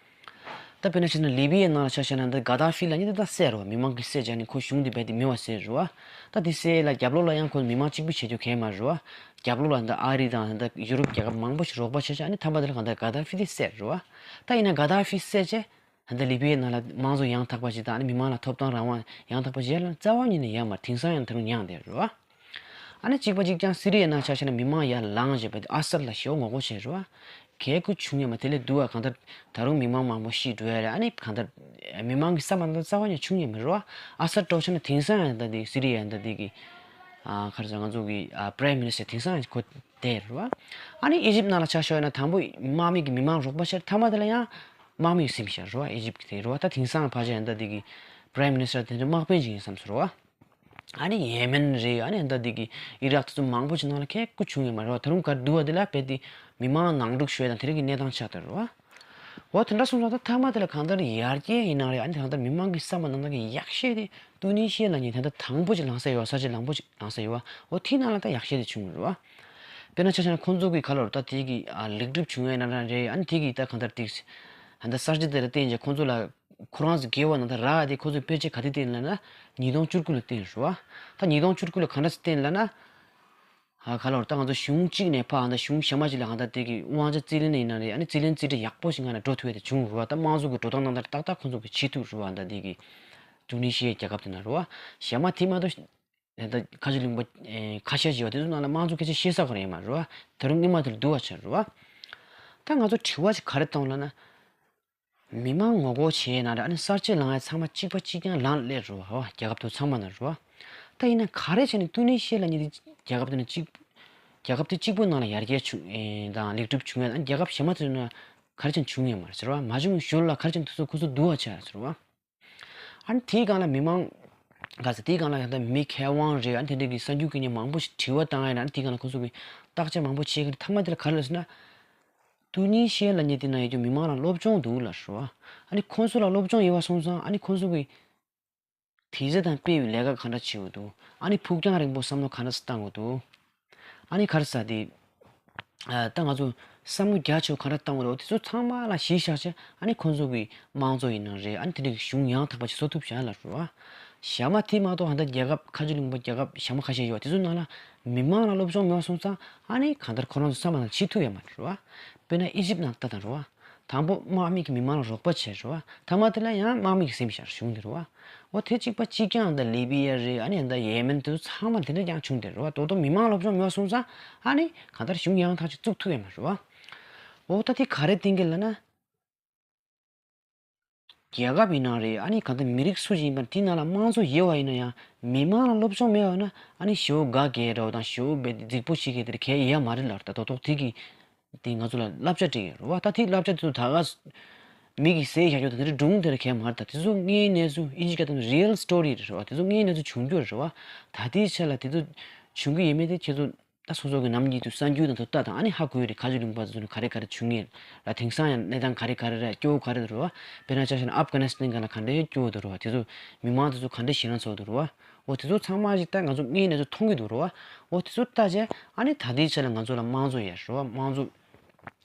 ད་དཔེར་ན་བྱས་ན་ལི་བི་ཡའི་ནང་ལ་ཆ་བཞག་ན་ད་ག་དཱ་ཧྥི་ལབ་མཁན་དེ་ད་བསད་རེད་བ། མི་མང་གིས་བསད་བྱས་ནས་ཁོ་གཞུང་དེ་རྦད་དེ་མེད་པ་བཟོས་རེད་བ། ད་དེ་བསད་ཡས་ལ་རྒྱབ་ལོགས་ལ་ཡང་ཁོ་མི་མང་གཅིག་པུས་བྱེད་རྒྱུ་གང་ཡང་མ་རེད་བ། རྒྱབ་ལོགས་ལ་ད་ཨ་རི་དང་ད་ཡུ་རོབ་རྒྱལ་ཁབ་མང་པོ་ཞིག་རོགས་པ་བྱས་བྱས། ཨ་ནི་མཐའ་མ་དེ་ལ་གང་ལྟར་ག་དཱ་ཧྥི་དེ་བསད་རེད་བ། ད་ཡིན་ན་ག་དཱ་ཧྥི་བསད་བྱས། ད་ལྟ་ལི་བི་ཡའི་ནང་ལ་དམངས་གཙོ་ཡང་དག་པ་ཞིག་དང་། ཨ་ནི་མི་མང་ལ་ཐོབ་ཐང་རང་དབང་ཡང་དག་པ་ཞིག་ཡར་ལངས་རྩ་བ་ཉིད་ནས་ཡོད་མ་རེད། དེང་སང་ཡང་ད་རུང་ཉམས་བསྡད་རེད་བ། ཨ་ནི་གཅིག་པ་གཅིག་རྐྱང་སི་རི་ཡའི་ནང་ཆ་བཞག་ན་མི་མང་ཡར་ལངས་བྱས་པ་དེ་ཨ་སད་ལ་ཞེ་པོ་ངོ་རྒོལ་བྱས་རེད་བ། གལ་ཁུ་བྱུང་ཡོད་མ་རེད། དེ་ལས་སྡུག་པ་གང་ལྟར་ད་རུང་མི་མང་མང་པོ་ཤི་འགྲོ་ཡ་རེད། ཨ་ནི་གང་ལྟར་མི་མང་གི་བསམ་པ་ད་རྩ་བ་ཉིད་བྱུང་ཡོད་མ་རེད་བ། ཨ་སད་འདྲ་བོ་ཆ་ན་དེང་སང་ཡང་ད་དེ་སི་རི་ཡ་ཡང་ད་དེ་གི་ཨ་ག་རེ་ཟེར། ང་ཚོ་གི་ཨ་Prime Minister་དེང་སང་ཡང་ཁོ་དེ་རེད་བ། ཨ་ནི་ཨི་ཇིབ་ནང་ལ་ཆ་བཞག་ན་དང་པོ་དམག་མི་གིས་མི་མང་རོགས་པ་བྱས། མཐའ་མ་དེ་ལ་ཡང་དམག་མི་ཟིན་བཞག་རེད་བ། ཨི་ཇིབ་གི་དེ་རེད་བ། ད་དེང་སང་ཕལ་ཆེར་ཡང་ད་དེ་གི་Prime Minister་དེ་འདྲ་དམག་དཔོན་ཅིག་ཡིན་བསམ་སོང་རེད་བ། ཨ་ནི་ཡེ་མེན་རེད། ཨ་ནི་ད་དེ་གི་ཨི་རག་དེ་ཚོ་མང་པོ་ཅིག་ནང་ལ་གལ་ཁུ་བྱུང་ཡོད་མ་རེད་བ། ད་རུང་ག་རེ་འདུག་བ། དེ་ལ་རྦད་དེ་ མི་མང་ནང་འཁྲུག་ཤོས་དང་དེ་རིགས་ཀྱི་གནས་སྟངས་ཆགས་བསྡད་རེད་བ། འོ་དེ་འདྲ་སོང་ཙང་ད་མཐའ་མ་དེ་ལ་གང་ལྟར་ཡར་རྒྱས་ཡིན་ན་རེད། ཨ་ནི་གང་ལྟར་མི་མང་གི་བསམ་པ་ནང་ལ་གི་ཡག་ཤོས་དེ་ཏུའུ་ནི་ཤི་ཡ་ལབ་མཁན་དེ་འདྲ་དང་པོ་ཅིག་ལངས་ས་ཡོད་བ། གསར་བརྗེ་དང་པོ་ཅིག་ལངས་ས་ཡོད་བ། འོ་དེའི་ནང་ལ་ད་ཡག་ཤོས་དེ་བྱུང་རེད་བ། དཔེར་ན་ཆ་བཞག་ན་ཁོང་ཚོ་གི་ག་ལབ་རེད། ད་དེ་གི་ཨ་ལེགས་གྲུབ་བྱུང་ཡ་ན་ར་རེད། ཨ་ནི་དེ་གི་ད་གང་ལྟར་ཏིག་ཨ་ད་གསར་བརྗེ་དེ་ལ་བརྟེན་བྱས་ཁོང་ཚོ་ལ་ཁོ་རང་ཚོ་དགེ་བ་ནང་ད་རག་དེ་ཁོ་ཚོས་དཔེར་བརྗོད་ག་དེ་བསྟན་ལབ་ན་ཉིས་སྟོང་བཅུ་དགུ་ལ་བསྟན་རེད་བ། ད་ཉིས་སྟོང་བཅུ་དགུ་ལ་ག་འདྲ་སེ་བསྟན་ལབ་ན། ཧ་ག་ལོར་ད་ང་ཚོ་གཞུང་གཅིག་ནས་ཕར་ཨ་ད་གཞུང་གཞན་མ་ཅིག་ལ་ཨ་ད་དེ་གི་དབང་ཆ་རྩིས་ལེན་ཡིན་ན་རེད། ཨ་ནི་རྩིས་ལེན་རྩིས་ཁྲ་ཡག་པོ་ཞིག་ང་ལ་འགྲོ་ཐུབ་ཡ་དེ་བྱུང་རེད་བ། ད་དམངས་གཙོ་གི་འགྲོ་སྟངས་ནང་ལྟར་ཏག་ཏག་ཁོང་ཚོ་གི་བྱེད་ཐུབ་རེད་བ། ད་དེ་གི་ཏུའུ་ནི་ཤི་ཡའི་རྒྱལ་ཁབ་དེ་ན་རེད་བ། གཞན་མ་དེ་མ་གཏོགས་ད་ཁ་ཆེ་གླིང་པ་ཁ་ཤས་ཤིག་ཡོད་དེ་ཚོ་ནང་ལ་དམངས་གཙོ་སྐད་ཆ་བཤད་ས་གོ་རེད་མ་རེད་བ། ད་རུང་སྔོན་མ་དེར་བསྡུར་བ་བྱས་རེད་བ། ད་ང་ཚོ་དྲི་བ་ཞིག་ག་རེ་བཏང་ལབ་ན། མི་མང་ངོ་རྒོལ་བྱས་ན་ར་ཨ་ནི་གསར་བརྗེ་ལངས་ཡ་ཚང་མ་གཅིག་པ་གཅིག་རྐྱང་ལངས་སླེབས་རེད་བ། རྒྱལ་ཁབ་དེ་ཚང་མ་ན་རེད་བ། ད་ཡིན་ན་ག་རེ་བྱས་ནས་ཏུའུ་ནི་ཤི་ཡ་ལབ་མཁན་དེ་རྒྱལ་ཁབ་དེ་ན་གཅིག་རྒྱལ་ཁབ་དེ་གཅིག་པུའི་ནང་ལ་ཡར་རྒྱས་བྱུང་ཨེ་དང་ལེགས་གྲུབ་བྱུང་ཡ། ཨ་ནི་རྒྱལ་ཁབ་གཞན་མ་དེ་ཚོ་ན་ག་རེ་བྱས་ནས་བྱུང་ཡོད་མ་རེད་ཟེར་བ། མ་བྱུང་ཞོར་ལ་ག་རེ་བྱས་ནས་དེ་ཚོ་ཁོ་ཚོ་བསྡུར་བ་བྱས་ཟེར་བ། ཨ་ནི་དེའི་སྒང་ལ་མི་མང་ག་ཚོད་དེའི་སྒང་ལ་ཡང་ད་མི་མཁས་དབང་རེད། ཨ་ནི་དེ་འདྲ་གི་གསར་འགྱུར་སྐད་ནས་མང་པོ་ཞིག་དྲི་བ་བཏང་ཡ་ན། ཨ་ནི་དེའི་སྒང་ལ་ཁོ་ཚོ་གི་བརྟག་དཔྱད་མང་པོ་བྱེད་ཀྱི་རེད། མཐའ་མ་དེ་ལ་ག་རེ་ལབ་ཟེར་ན། ཏུའུ་ནི་ཤི་ཡ་ལབ་མཁན་དེ་ན་ཡོད་རྒྱུ་མི་མང་ལ་སློབ་སྦྱོང་འདུག་ལབ་རེད་བ། ཨ་ནི་ཁོང་ཚོ་ལ་སློབ་སྦྱོང་ཡོད་པ་སོང་ཙང་ཨ་ནི་ཁོང་ཚོ་གི་དེ་ཚོ་དང་སྤེལ་བའི་ལས་ཀ་ག་འདྲ་བྱེད་དགོས་འདུག་ཨ་ནི་ཕུགས་རྒྱང་རིང་པོ་བསམ་བློ་ག་འདྲ་བཏང་དགོས་འདུག་ཨ་ནི་ག་རེ་ཟེར་དེ། ད་ང་ཚོ་བསམ་བློ་རྒྱ་ཆེ་བོ་ག་འདྲ་བཏང་དགོས་རེད། དེ་ཚོ་ཚང་མ་ལ་གཞི་བཞག་བྱས་ཨ་ནི་ཁོང་ཚོ་གི་དམངས་གཙོ་ཡིན་ན་རེད། ཨ་ནི་དེ་འདྲ་གི་གཞུང་ཡང་དག་པ་ཞིག་བཟོ་ཐུབ་བྱ་ལབ་རེད་བ། གཞན་མ་དེ་མ་གཏོགས་ཧ་ད་རྒྱལ་ཁབ་ཁ་ཆེ་གླིང་པ་རྒྱལ་ཁབ་གཞན་མ་ཁ་ཤས་ཡོད། དེ་ཚོ་ནང་ལ་མི་མང་ལ་སློབ་སྦྱོང་མེད་པ་སོང་ཙང་ཨ་ནི་གང་ལྟར་ཁོ་རང་ཚོ་བསམ་པ་ནང་བྱེད་ཐུབ་ཡོད་མ་རེད་བ། དཔེར་ན་ཨི་ཇིབ་ནང་ལྟ་དང་རེད་བ། དང་པོ་དམག་མི་གིས་མི་མང་ལ་རོགས་པ་བྱས་རེད་བ། མཐའ་མ་དེ་ལ་ཡང་དམག་མི་གིས་ཟིན་བཞག་གཞུང་དེ་རེད་བ། འོ་དེ་གཅིག་པ་གཅིག་རྐྱང་ད་ལི་བི་ཡ་རེད། ཨ་ནི་ད་ཡེ་མེན་དེ་ཚོ་ཚང་མ་དེ་འདྲ་རྐྱང་བྱུང་དེ་རེད་བ། དོ་དོ་མི་མང་སློབ་སྦྱོང་མེད་པ་སོང་ཙང་ཨ་ནི་གང་ལྟར་གཞུང་ཡང་དག་ཅིག་བཙུགས་ཐུབ་ཡོད་མ་རེད་བ། འོ་ད་དེ་ག་རེ་བསྟན་གྱི་ལབ་ན། རྒྱལ་ཁབ་ཡིན་ན་རེད། ཨ་ནི་གང་ལྟར་མི་རིགས་སུ་ཞིག་ཡིན་པ་དེའི་ནང་ལ་དམངས་གཙོ་ཡོད་པ་ཡིན་ན་ཡང་མི་མང་ལ་སློབ་སྦྱོང་མེད་པ་ཡིན་ན་ཨ་ནི་ཞེ་པོ་དགའ་གི་རེད་བ་དང་ཞེ་པོ་བས་རྫིག་པོ་ཞིག་གི་དེར་གལ་ཡོད་མ་རེད་ལབ་རེད། ད་དོ་དོ་དེ་གི་དེ་ང་ཚོ་ལ་བསླབ་བྱ་སྤྲད་ཡོད་རེད་བ། ད་དེ་བསླབ་བྱ་དེ་ཚོ་ད་ག་མི་གིས་ཟས་བཞག་རྒྱུ་དང་དེ་འདྲ་སྒྲུང་དེ་འདྲ་གལ་མ་རེད། ད་དེ་ཚོ་དངོས་ཡོད་གནས་ཚུལ་ཨིན་ཇི་སྐད་ཐོག་ནས་རི་ཡལ་སི་ཊོ་རི་རེད་བ། དེ་ཚོ་དངོས་ཡོད་གནས་ཚུལ་བྱུང་རྒྱུ་རེད་བ། ད་ལྟའི་ཆ་ལ་དེ་ཚོ་བྱུང་གི་ཡོད་མེད་དེ་ཁྱེད་ཚོ་ད་སོ་སོ་གི་ནམ་རྒྱུན་དུ་གསར་འགྱུར་དང་དེ་ལྟ་དང་ཨ་ནི་ཧ་གོ་ཡོད་རེད། ཁ་ཆེ་གླིང་པ་ཚོ་ནི་ག་རེ་ག་རེ་བྱུང་ཡོད་ར། དེང་སང་ཡང་གནས་སྟངས་ག་རེ་ག་རེ་ར། སྐྱོ་བོ་ག་རེ་རེད་བ། དཔེར་ན་ཆ་བཞག་ན་ཨབ་གྷ་ནི་སི་ཐན་སྒང་ལ་ག་འདྲ་སྐྱོ་བོ་འདུག་རེད་བ། དེ་ཚོ་མི་མང་དེ་ཚོ་ག་འདྲ་ཞེད་སྣང་ཚོར་འདུག་རེད་བ། འོ་དེ་ཚོ་ཚང་མ་ཞིག་ད་ང་ཚོ་དངོས་གནས་ཚོ་མཐོང་གི་འདུག་རེད་བ། འོ་དེ་ཚོ་ལྟ་བྱས་ཨ་ནི་ད་ལྟའི་ཆ་ལ་ང་ཚོ་ལ་དམངས་གཙོ་ཡོད་རེད་བ། དམངས་གཙོ་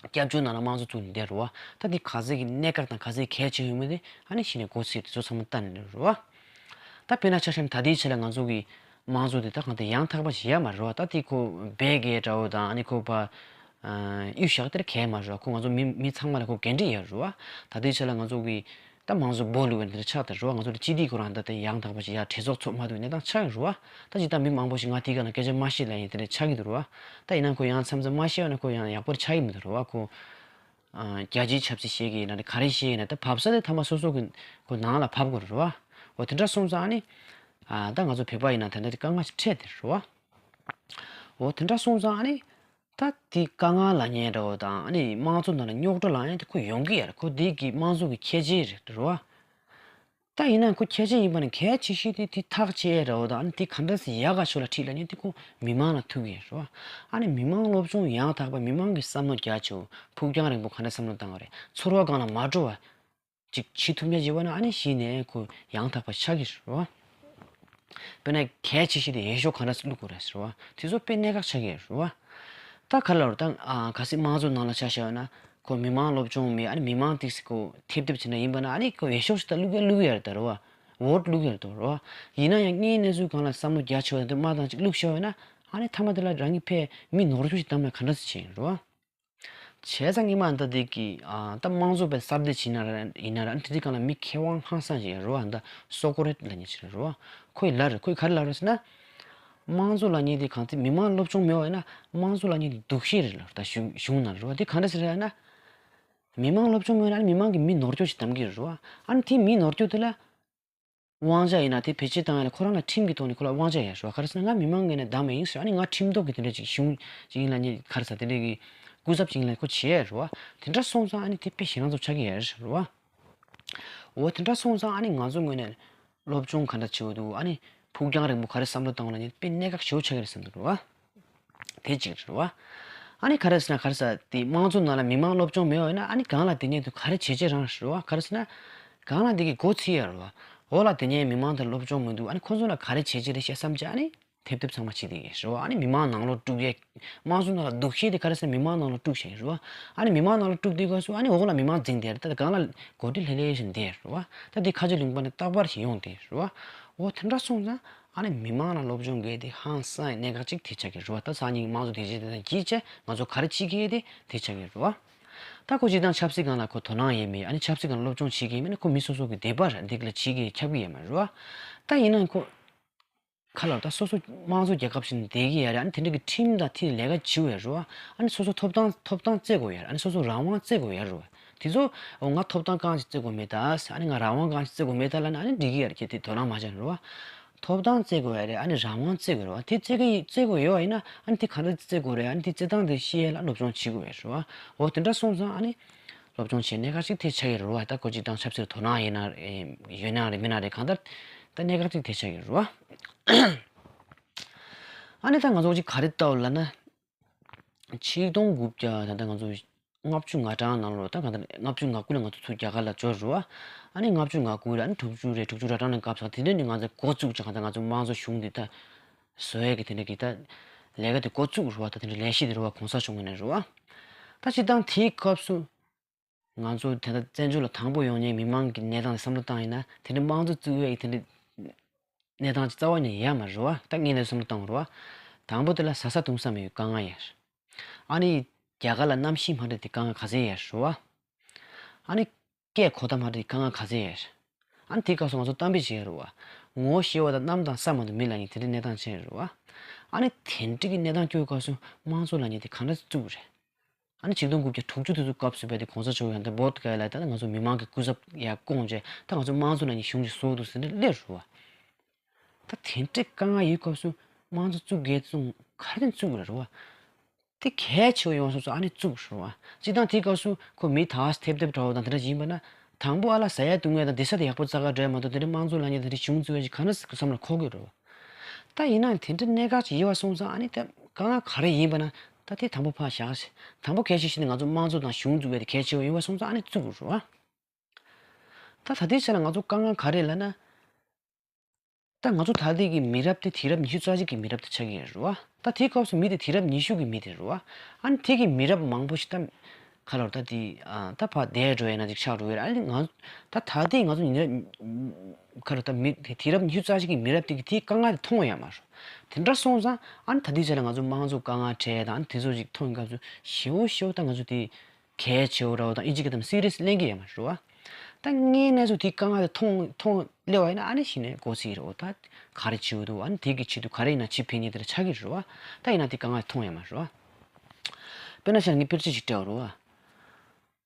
སྐྱབས་བཅོལ་ནང་ལ་དམངས་གཙོ་བཙུགས་ནས་བསྡད་རེད་བ། ད་འདི་ག་ཚད་ཀྱི་གནད་འགག་དང་ག་ཚད་གལ་ཆེ་ཡོད་མེད་དེ་ཨ་ནི་གཞི་ནས་མགོ་ཚོས་དེ་ཚོ་ཚང་མ་ལྟ་ནས་རེད་བ། ད་དཔེར་ན་ཆ་བཞག་ན་ད་ལྟའི་ཆ་ལ་ང་ཚོ་གི་དམངས་གཙོ་དེ་ད་གང་ལྟར་ཡང་དག་པ་ཞིག་ཡོད་མ་རེད་བ། ད་དེ་ཁོ་སྦེལ་གྱི་འདྲ་བོ་དང་ཨ་ནི་ཁོ་པ་གཡུ་ཞག་དེར་གལ་མ་རེད་བ། ཁོ་ང་ཚོ་མི་མི་ཚང་མ་ལ་ཁོ་འགན་འཁྲི་ཡོད་རེད་བ། ད་ལྟའི་ཆ་ལ་ང་ཚོ་གི་ད་དམངས་གཙོ་སྦོ་ལུག་ཡང་དེ་འདྲ་ཆགས་བསྡད་རེད་བ། ང་ཚོ་ལ་སྤྱི་བདེ་ཁོ་རང་ད་ལྟ་ཡང་དག་པ་ཞིག་ཡ་གྲོས་ཚོགས་ཚོགས་མ་ཐུབ་གནས་སྟངས་ཆགས་ཡོད་རེད་བ། ད་ཇི་ལྟར་མི་མང་པོ་ཞིག་ང་དེའི་སྒང་ལ་སྐད་ཆ་མ་བཤད་ལབ་ཡིན་དེ་འདྲ་ཆགས་ཀྱི་འདུག་རེད་བ། ད་ཡིན་ན་ཁོ་ཡང་མཚམས་མཚམས་མ་བཤད་ན་ཁོ་ཡང་ཡག་པོ་ཆགས་ཀྱི་མི་འདུག་རེད་བ། ཁོ་རྒྱལ་སྤྱིའི་ཆབ་སྲིད་བཤད་ཀྱི་ཡིན་ན་རེད། ག་རེ་བཤད་ཡིན་ན་ད་བབས་ས་དེ་ཐ་མ་སོ་སོ་གི་ཁོ་ནང་ལ་བབས་དགོས་རེད་བ། འོ་དེ་འདྲ་སོང་ཙང་ཨ་ནི་ད་ང་ཚོ་བོད་པ་ཡིན་ན་དེ་འདྲ་དཀའ་ངལ་ཞིག་འཕྲད་དེ་རེད་བ། འོ་དེ་འདྲ་སོང་ཙང་ཨ་ནི་ད་དེ་དཀའ་ངལ་ལབ་མཁན་འདྲ་བོ་དང་ཨ་ནི་དམངས་གཙོ་ནང་ལ་རྙོག་དྲ་ལབ་མཁན་དེ་ཁོ་ཡོང་གི་ཡོད་རེད། ཁོ་དེ་གི་དམངས་གཙོ་གི་ཁྱད་ཆོས་རེད་རེད་བ། ད་ཡིན་ན་ཁོ་ཁྱད་ཆོས་ཡིན་པ་ནི་གལ་ཆེ་ཤོས་དེ་དེ་ཐག་བཅད་ཡས་འདྲ་བོ་དང་ཨ་ནི་དེ་ག་འདྲ་སེ་ཡག་ག་ཤོས་ལ་ཁྲིད་ལབ་མཁན་དེ་ཁོ་མི་མང་ལ་ཐུག་གི་ཡོད་རེད་བ། ཨ་ནི་མི་མང་སློབ་སྦྱོང་ཡང་དག་པ། མི་མང་གི་བསམ་བློ་རྒྱ་ཆེ་བོ། ཕུགས་རྒྱང་རིང་པོ་ག་འདྲ་བསམ་བློ་བཏང་བ་རེད། ཚོར་བ་སྒང་ལ་མ་འགྲོ་བ་ཅིག་བྱེད་ཐུབ་མཁན་བྱེད་པ་ན་ཨ་ནི་གཞི་ནས་ཁོ་ཡང་དག་པ་ཆགས་ཀྱི་རེད་བ། དཔེར་ན་གལ་ཆེ་ཤོས་དེ་འོས་ཤོག་ག་འདྲ་སེ་བླུག་དགོས་རེད་ཟེར་བ། དེ་ཚོ་དཔེ་གནད་འགག་ཆགས་ཀྱི་རེད་བ། ད་ག་ལ་རེད། ད་ཨ་གལ་སྲིད་དམངས་གཙོ་ནང་ལ་ཆ་བཞག་ན་ཁོ་མི་མང་སློབ་སྦྱོང་མེད། ཨ་ནི་མི་མང་ཏོག་ཙམ་ཁོ་ཐེབས་ཐེབས་བྱས་ན་ཡིན་པ་ན་ཨ་ནི་ཁོ་འོས་ཤོག་ཞིག་ད་བླུག་གི་བླུག་གི་ཡོད་རེད་ད་རེད་བ། འོ་ཊི་བླུག་གི་ཡོད་རེད་ད་རེད་བ། ཡིན་ན་ཡང་དངོས་གནས་ཚུལ་སྒང་ལ་བསམ་བློ་རྒྱ་ཆེ་བ་དེ་མ་བཏང་ཅིག་བླུགས་བཞག་ཡོད་ན་ཨ་ནི་མཐའ་མ་དེ་ལ་རང་གི་ཕར་མི་ནོར་སྐྱོན་ཞིག་བདམས་ན་ག་འདྲ་སེ་བྱེད་ཡིན་རེད་བ། བྱས་ཙང་སྔོན་མ་ད་དེ་གི་ཨ་ད་དམངས་གཙོ་དཔེ་གསར་བསྡུ་བྱེད་ན་ར་ཡིན་ན་ར་དེ་དུས་སྒང་ལ་མི་མཁས་དབང་ཧང་སང་ཞིག་ཡོད་རེད་བ། ད་སོ་ཀོ་རེ་ཊི་ལབ་མཁན་ཞིག་རེད་བ། ཁོས་ལབ་རེད། ཁོས་ག་རེ་ལབ་རེད་ཟེར་ན། དམངས་གཙོ་ལབ་མཁན་དེ་གང་ཚེ་མི་མང་སློབ་སྦྱོང་མེད་པ་ཡིན་ན་དམངས་གཙོ་ལབ་མཁན་དེ་སྡུག་ཤོས་རེད་ལབ་རེད། ད་གཞུང་གཞུང་ནང་རེད་བ། དེ་ག་འདྲ་ཟེར་ན། མི་མང་སློབ་སྦྱོང་མེད་ན་མི་མང་གིས་མི་ནོར་སྐྱོན་ཞིག་བདམས་ཀྱི་རེད་བ། ཨ་ནི་དེ་མི་ནོར་སྐྱོན་དེ་ལ། དབང་ཆ་ཡིན་ན་དེ་བེད་སྤྱོད་བཏང་ཡ་ལ་ཁོ་རང་ལ་ཁྲིམས་ཀྱི་ཐོག་ནས་ཁོ་ལ་དབང་ཆ་ཡོད་རེད་བ། ག་རེ་ཟེར་ན་ང་མི་མང་ངོས་ནས་བདམས་པ་ཡིན་ཟེར། ཨ་ནི་ང་ཁྲིམས་ཐོག་གི་དེ་འདྲ་ཅིག་གཞུང་ཅིག་ཡིན་ལ་ནི་ག་རེ་ཟེར་དེ་འདྲ་གི་སྐུ་ཚབ་ཅིག་ཡིན་ལ་ཁོ་བྱེད་ཡ་རེད་བ། དེ་འདྲ་སོང་ཙང་ཨ་ནི་དེ་དཔེ་ཞེད་སྣང་ཚ་པོ་ཆགས་ཀྱི་ཡོད་རེད་བ། འོ་དེ་འདྲ་སོང་ཙང་ཨ་ནི་ང་ཚོ་ངོས་ནས་སློབ་སྦྱོང་ག་འདྲ་བྱེད་དགོས་འདུག་ཨ་ནི་ཕུགས་རྒྱང་རིང་པོ་ག་རེ་བསམ་བློ་བཏང་དགོས་ལ་ནི་དཔེ་གནད་འགག་ཞེ་པོ་ཆགས་ཀྱི་རེད་བསམ་གྱི་འདུག་རེད་བ། དེ་གཅིག་རེད་བ། ཨ་ནི་ག་རེ་ཟེར་ན་ག་རེ་ཟེར་དེ་དམངས་གཙོ་ནང་ལ་མི་མང་སློབ་སྦྱོང་མེད་པ་ཡིན་ན་ཨ་ནི་གང་ལ་དེ་ཉིད་དུ་ག་རེ་བྱེད་ཅེས་རང་རེད་བ། ག་རེ་ཟེར་ན་གང་ལ་དེ་གི་མགོ་ཚིག་ཡ་རེད་བ། འོག་ལ་དེ་ཉིད་མི་མང་དེར་སློབ་སྦྱོང་མི་འདུག་ཨ་ནི་ཁོ་ཚོ་ལ་ག་རེ་བྱེད་ཅེས་རེད་ཤག་བསམ་བྱས་ཨ་ནི་ཐེབས་ཐེབས་ཚང་མ་བྱེད་དེ་གི་རེད་བ། ཨ་ནི་མི་མང་ནང་ལོགས་དཀྲུག་ཡས་དམངས་གཙོ་ནང་ལ་སྡུག་ཤེས་དེ་ག་རེ་ཟེར་ན་མི་མང་ནང་ལོགས་དཀྲུག་བྱས་ཡོད་རེད་བ། ཨ་ནི་མི་མང་ནང་ལོགས་དཀྲུག་དུས་སྐབས་སུ་ཨ་ནི་འོག་ལ་མི་མང་འཛིང་དེ་རེད། ད་གང་ལ་འགོ་ཁྲིད་ལྷོད་ལྷོད་བཞིན་བསྡད་རེད་བ། ད་དེ་ཁ་ཆེ་ལུང་པ་ནས་རྟག་པར་ཞིག་ཡོང་དེ་རེད་བ། འོ་དེ་འདྲ་སོང་ཙང་ཨ་ནི་མི་མང་ལ་སློབ་སྦྱོང་དགོས་དེ་ཧང་སང་གནད་འགག་ཅིག་དེ་ཆགས་ཀྱི་རེད་བ། ད་སང་ཉིན་དམངས་གཙོ་དེ་རྗེས་དེ་དང་གྱིས་བྱས་ང་ཚོ་ག་རེ་བྱེད་ཀྱི་ཡོད་དེ་དེ་ཆགས་ཀྱི་རེད་བ། ད་ཁོ་སྤྱིར་བཏང་ཆབ་སྲིད་སྒང་ལ་ཁོ་དོ་སྣང་ཡོད་མེད་ཨ་ནི་ཆབ་སྲིད་སྒང་ལ་སློབ་སྦྱོང་བྱེད་ཀྱི་ཡོད་མེད་ནི་ཁོ་མི་སོ་སོ་གི་འདོད་པ་རེད། འདི་ལ་བྱེད་ཀྱི་ཁྱབ་ཀྱི་ཡོད་མ་རེད་བ། ད་ཡིན་ནའང་ཁོ་ཁ་ལ་ད་སོ་སོ་དམངས་གཙོ་རྒྱལ་ཁབ་ཞིག་ནས་བསྡད་ཀྱི་ཡོད་རེད། ཨ་ནི་དེ་འདྲ་གི་ཁྲིམས་དང་མཐུན་ལས་ཀ་བྱེད་དགོས་ཡོད་རེད་བ། ཨ་ནི་སོ་སོ་ཐོབ་ཐང་ཐོབ་ཐང་རྩོད་དགོས་ཡོད་རེད། ཨ་ནི་སོ་སོ་རང་དབང་རྩོད་དགོས་ཡོད་རེད་བ། དེ་ཚོ་འོ་ང་ཐོབ་ཐང་གང་ཞིག་རྩོད་དགོས་མེད་ད། ཨ་ནི་ང་རང་དབང་གང་ཞིག་རྩོད་དགོས་མེད་ད་ལབ་ན་ཨ་ནི་འགྲིག་གི་ཡོད་རེད། ཁྱེད་དེ་དོ་སྣང་མ་བྱས་ན་རེད་བ། ཐོབ་ཐང་རྩོད་དགོས་ཡོད་རེད། ཨ་ནི་རང་དབང་རྩོད་དགོས་རེད་བ། དེ་རྩོད་གི་རྩོད་དགོས་ཡོད་པ་ཡིན་ན་ཨ་ནི་དེ་ག་འདྲ་རྩོད་དགོས་རེད། ཨ་ནི་དེ་རྩོད་སྟངས་དེ་ཤེས་ཡས་ལ་སློབ་སྦྱོང་བྱེད་དགོས་རེད་བ། འོ་དེ་འདྲ་སོང་ཙང་ཨ་ནི་སློབ་སྦྱོང་བྱེད་གནད་འགག་ཅིག་དེ་ཆགས་ཀྱི་རེད་བ། ད་ཁོ་སྤྱིར་བཏང་ཆབ་སྲིད་དོ་སྣང་ཡིན་ན་ཡོད་ན་རེད་མིན་ན་རེད་གང་ལྟར་ད་གནད་འགག་ཅིག་དེ་ཆགས་ཀྱི་རེད་བ། ཨ་ནི་ད་ང་ཚོ་ཅིག་ག་རེ་ལྟ་བ་ལབ་ན། ཆིག་སྟོང་དགུ་བརྒྱ་ད་ལྟ་ང་ཚོ་ལྔ་བཅུ་ང་གྲངས་ནང་ལོགས་ད་གང་ལྟར་ལྔ་བཅུ་ང་དགུ་ལ་ང་ཚོ་ཚུར་རྒྱ་གར་ལ་འབྱོར་རེད་བ། ཨ་ནི་ལྔ་བཅུ་ང་དགུ་རེད། ཨ་ནི་དྲུག་ཅུ་རེད། དྲུག་ཅུ་ར་གྲངས་ནས་སྐབས་སུ་དེ་འདྲ་ནས་ང་ཚོ་འགོ་བཙུགས་ཀྱང་ད་ང་ཚོ་དམངས་གཙོ་གཞུང་འདི་ད་བཟོ་ཡས་ཀྱི་དེ་འདྲ་གི་ད་ལས་ཀ་དེ་འགོ་བཙུགས་རེད་བ། ད་དེ་འདྲ་ལས་གཞི་དེ་རེད་བ། གོང་ས་མཆོག་ངོས་ནས་རེད་བ། ད་སྤྱིར་བཏང་དེའི་སྐབས་སུ་ང་ཚོ་དེ་ད་བཙན་བྱོལ་ལ་དང་པོ་ཡོང་མཁན་མི་མང་གི་གནས་སྟངས་ལ་བསམ་བློ་བཏང་ཡིན་ན་དེ་འདྲ་དམངས་གཙོ་བཙུགས་ཡས་ཀྱི་དེ་འདྲ་གནས་སྟངས་ཅིག་རྩ་བ་ནས་ཡོད་མ་རེད་བ། ད་ངས་ནས་བསམ་བློ་བཏང་བ་རེད་བ། དང་པོ་དེ་ལ་ཟ་ས་འཐུང་ས་མེད་པའི་དཀའ་ངལ་ཡོད་རེད། ཨ་ནི་རྒྱ་གར་ལ་གནམ་གཤིས་མ་འདྲ་དེ་དཀའ་ངལ་ག་ཚད་ཡོད་རེད་བ། ཨ་ནི་སྐད་གོ་བརྡ་མ་འདྲ་དེ་དཀའ་ངལ་ག་ཚད་ཡོད་རེད། ཨ་ནི་དེའི་སྐབས་སུ་ང་ཚོ་གཏམ་དཔེ་བྱེད་ཡ་རེད་བ། ངོ་ཤེས་པ་དང་གནམ་དང་ས་མ་གཏོགས་མི་ལབ་མཁན་དེ་འདྲའི་གནས་སྟངས་ཅིག་རེད་བ། ཨ་ནི་དེ་འདྲའི་གི་གནས་སྟངས་སྐྱོ་བའི་སྐབས་སུ་དམངས་གཙོ་ལབ་མཁན་དེ་ག་འདྲ་བཙུགས་རེད། ཨ་ནི་ཆིག་སྟོང་དགུ་བརྒྱ་དྲུག་ཅུ་དེ་ཚོ་སྐབས་སུ་བས་ཏེ་གོང་ས་མཆོག་ཡང་ད་བོད་ག་ལ་ད་ང་ཚོ་མི་མང་གི་སྐུ་ཚབ་ཡར་བསྐོངས་བྱས་ད་ང་ཚོ་དམངས་གཙོ་ལབ་མཁན་གཞུང་ཞིག་བཟོ་འདུག་ཟེར་ནས་སླེབས་རེད་བ། ད་དེ་འདྲའི་དཀའ་ངལ་ཡོད་སྐབས་སུ་དམངས་གཙོ་བཙུགས་དགོས་དུས་ག་རེ་བཙུགས་རེད་བ། དེ་གལ་ཆེ་བ་ཡོང་སོང་ཙང་ཨ་ནི་བཙུགས་རེད་བ། སྤྱིར་བཏང་དེའི་སྐབས་སུ་ཁོ་མི་དག་ས་ཐེབས་ཐེབས་འདྲ་བོ་དང་དེ་འདྲ་ཡིན་པ་ན་དང་པོ་ཨ་ལ་ཟ་ཡ་བཏུང་ཡ་དང་བསྡད་ས་དེ་ཡག་པོ་རྩ་ག་འགྲོ་ཡ་མ་གཏོགས་དེ་འདྲའི་དམངས་གཙོ་ལབ་མཁན་དེ་འདྲའི་གཞུང་བཙུགས་ཡ་ཅིག་ག་འདྲ་ཟེར་བསམ་བློ་འཁོར་གི་རེད་བ། ད་ཡིན་ནའང་དེ་འདྲ་གནད་འགག་ཅིག་ཡོད་པ་སོང་ཙང་ཨ་ནི་ད་དཀའ་ངལ་ག་རེ་ཡིན་པ་ན་ད་དེ་དང་པོ་ཕར་བཞག་ཟེར། དང་པོ་གལ་ཆེ་ཤོས་ནི་ང་ཚོ་དམངས་གཙོ་དང་གཞུང་འཛུགས་པའི་དེ་གལ་ཆེ་བ་ཡིན་པ་སོང་ཙང་ཨ་ནི་བཙུགས་དགོས་རེད་བ། ད་ད་ལྟའི་ཆ་ལ་ང་ཚོ་དཀའ་ངལ་ག་རེ་ལབ་ན། ད་ང་ཚོ་ད་ལྟའི་གི་མི་རབས་དེ་དུས་རབས་ཉི་ཤུ་རྩ་གཅིག་གི་མི་རབས་དེ་ཆགས་ཀྱི་ཡོད་རེད་བ། ད་དེའི་སྐབས་སུ་མི་དེ་དུས་རབས་ཉི་ཤུ་གི་མི་དེ་རེད་བ། ཨ་ནི་དེ་གི་མི་རབས་མང་པོ་ཞིག་ད་ག་ལོར་ད་དེ་ད་ཕར་འདས་འགྲོ་ཡས་ན་ཅིག་ཆགས་འགྲོ་ཡོད་རེད། ཨ་ནི་ང་ད་ད་ལྟའི་ང་ཚོ་ཉི་རབས་ག་ལོར་ད་མི་དེ་དུས་རབས་ཉི་ཤུ་རྩ་གཅིག་གི་མི་རབས་དེ་གི་དེའི་དཀའ་ངལ་དེ་མཐོང་ཡོད་མ་རེད། དེ་འདྲ་སོང་ཙང་ཨ་ནི་ད་ལྟའི་ཆ་ལ་ང་ཚོ་དམངས་གཙོ་དཀའ་ངལ་འཕྲད་དང་ཨ་ནི་དེ་ཚོ་ཅིག་མཐོང་ཡོང་སྐབས་སུ་ཞེ་པོ་ཞེ་པོ་ད་ང་ཚོ་དེ་གལ་ཆེ་བོ་ར་བ་དང་ཨི་ཅི་གི་དམ་སི་རི་ཡས་ལེན་གི་ཡོད་མ་རེད་བ། ད་དངོས་གནས་སུ་དེ་དཀའ་ངལ་དེ་མཐོང་མཐོང་སླེབས་པ་ཡིན་ན་ཨ་ནི་གཞི་ནས་མགོ་ཚིག་རེད་བ། ད་ག་རེ་བྱེད་འདུག་ཨ་ནི་དེ་གི་ཆེད་དུ་ག་རེ་ཡིན་ན་བྱེད་ཕན་ནི་དེ་ལ་ཆགས་ཀྱི་རེད་བ། ད་ཡིན་ན་དེ་དཀའ་ངལ་མཐོང་ཡོད་མ་རེད་བ། དཔེར་ན་ཆ་ངས་དཔེར་བརྗོད་ཅིག་སྤྲད་པ་རེད་བ།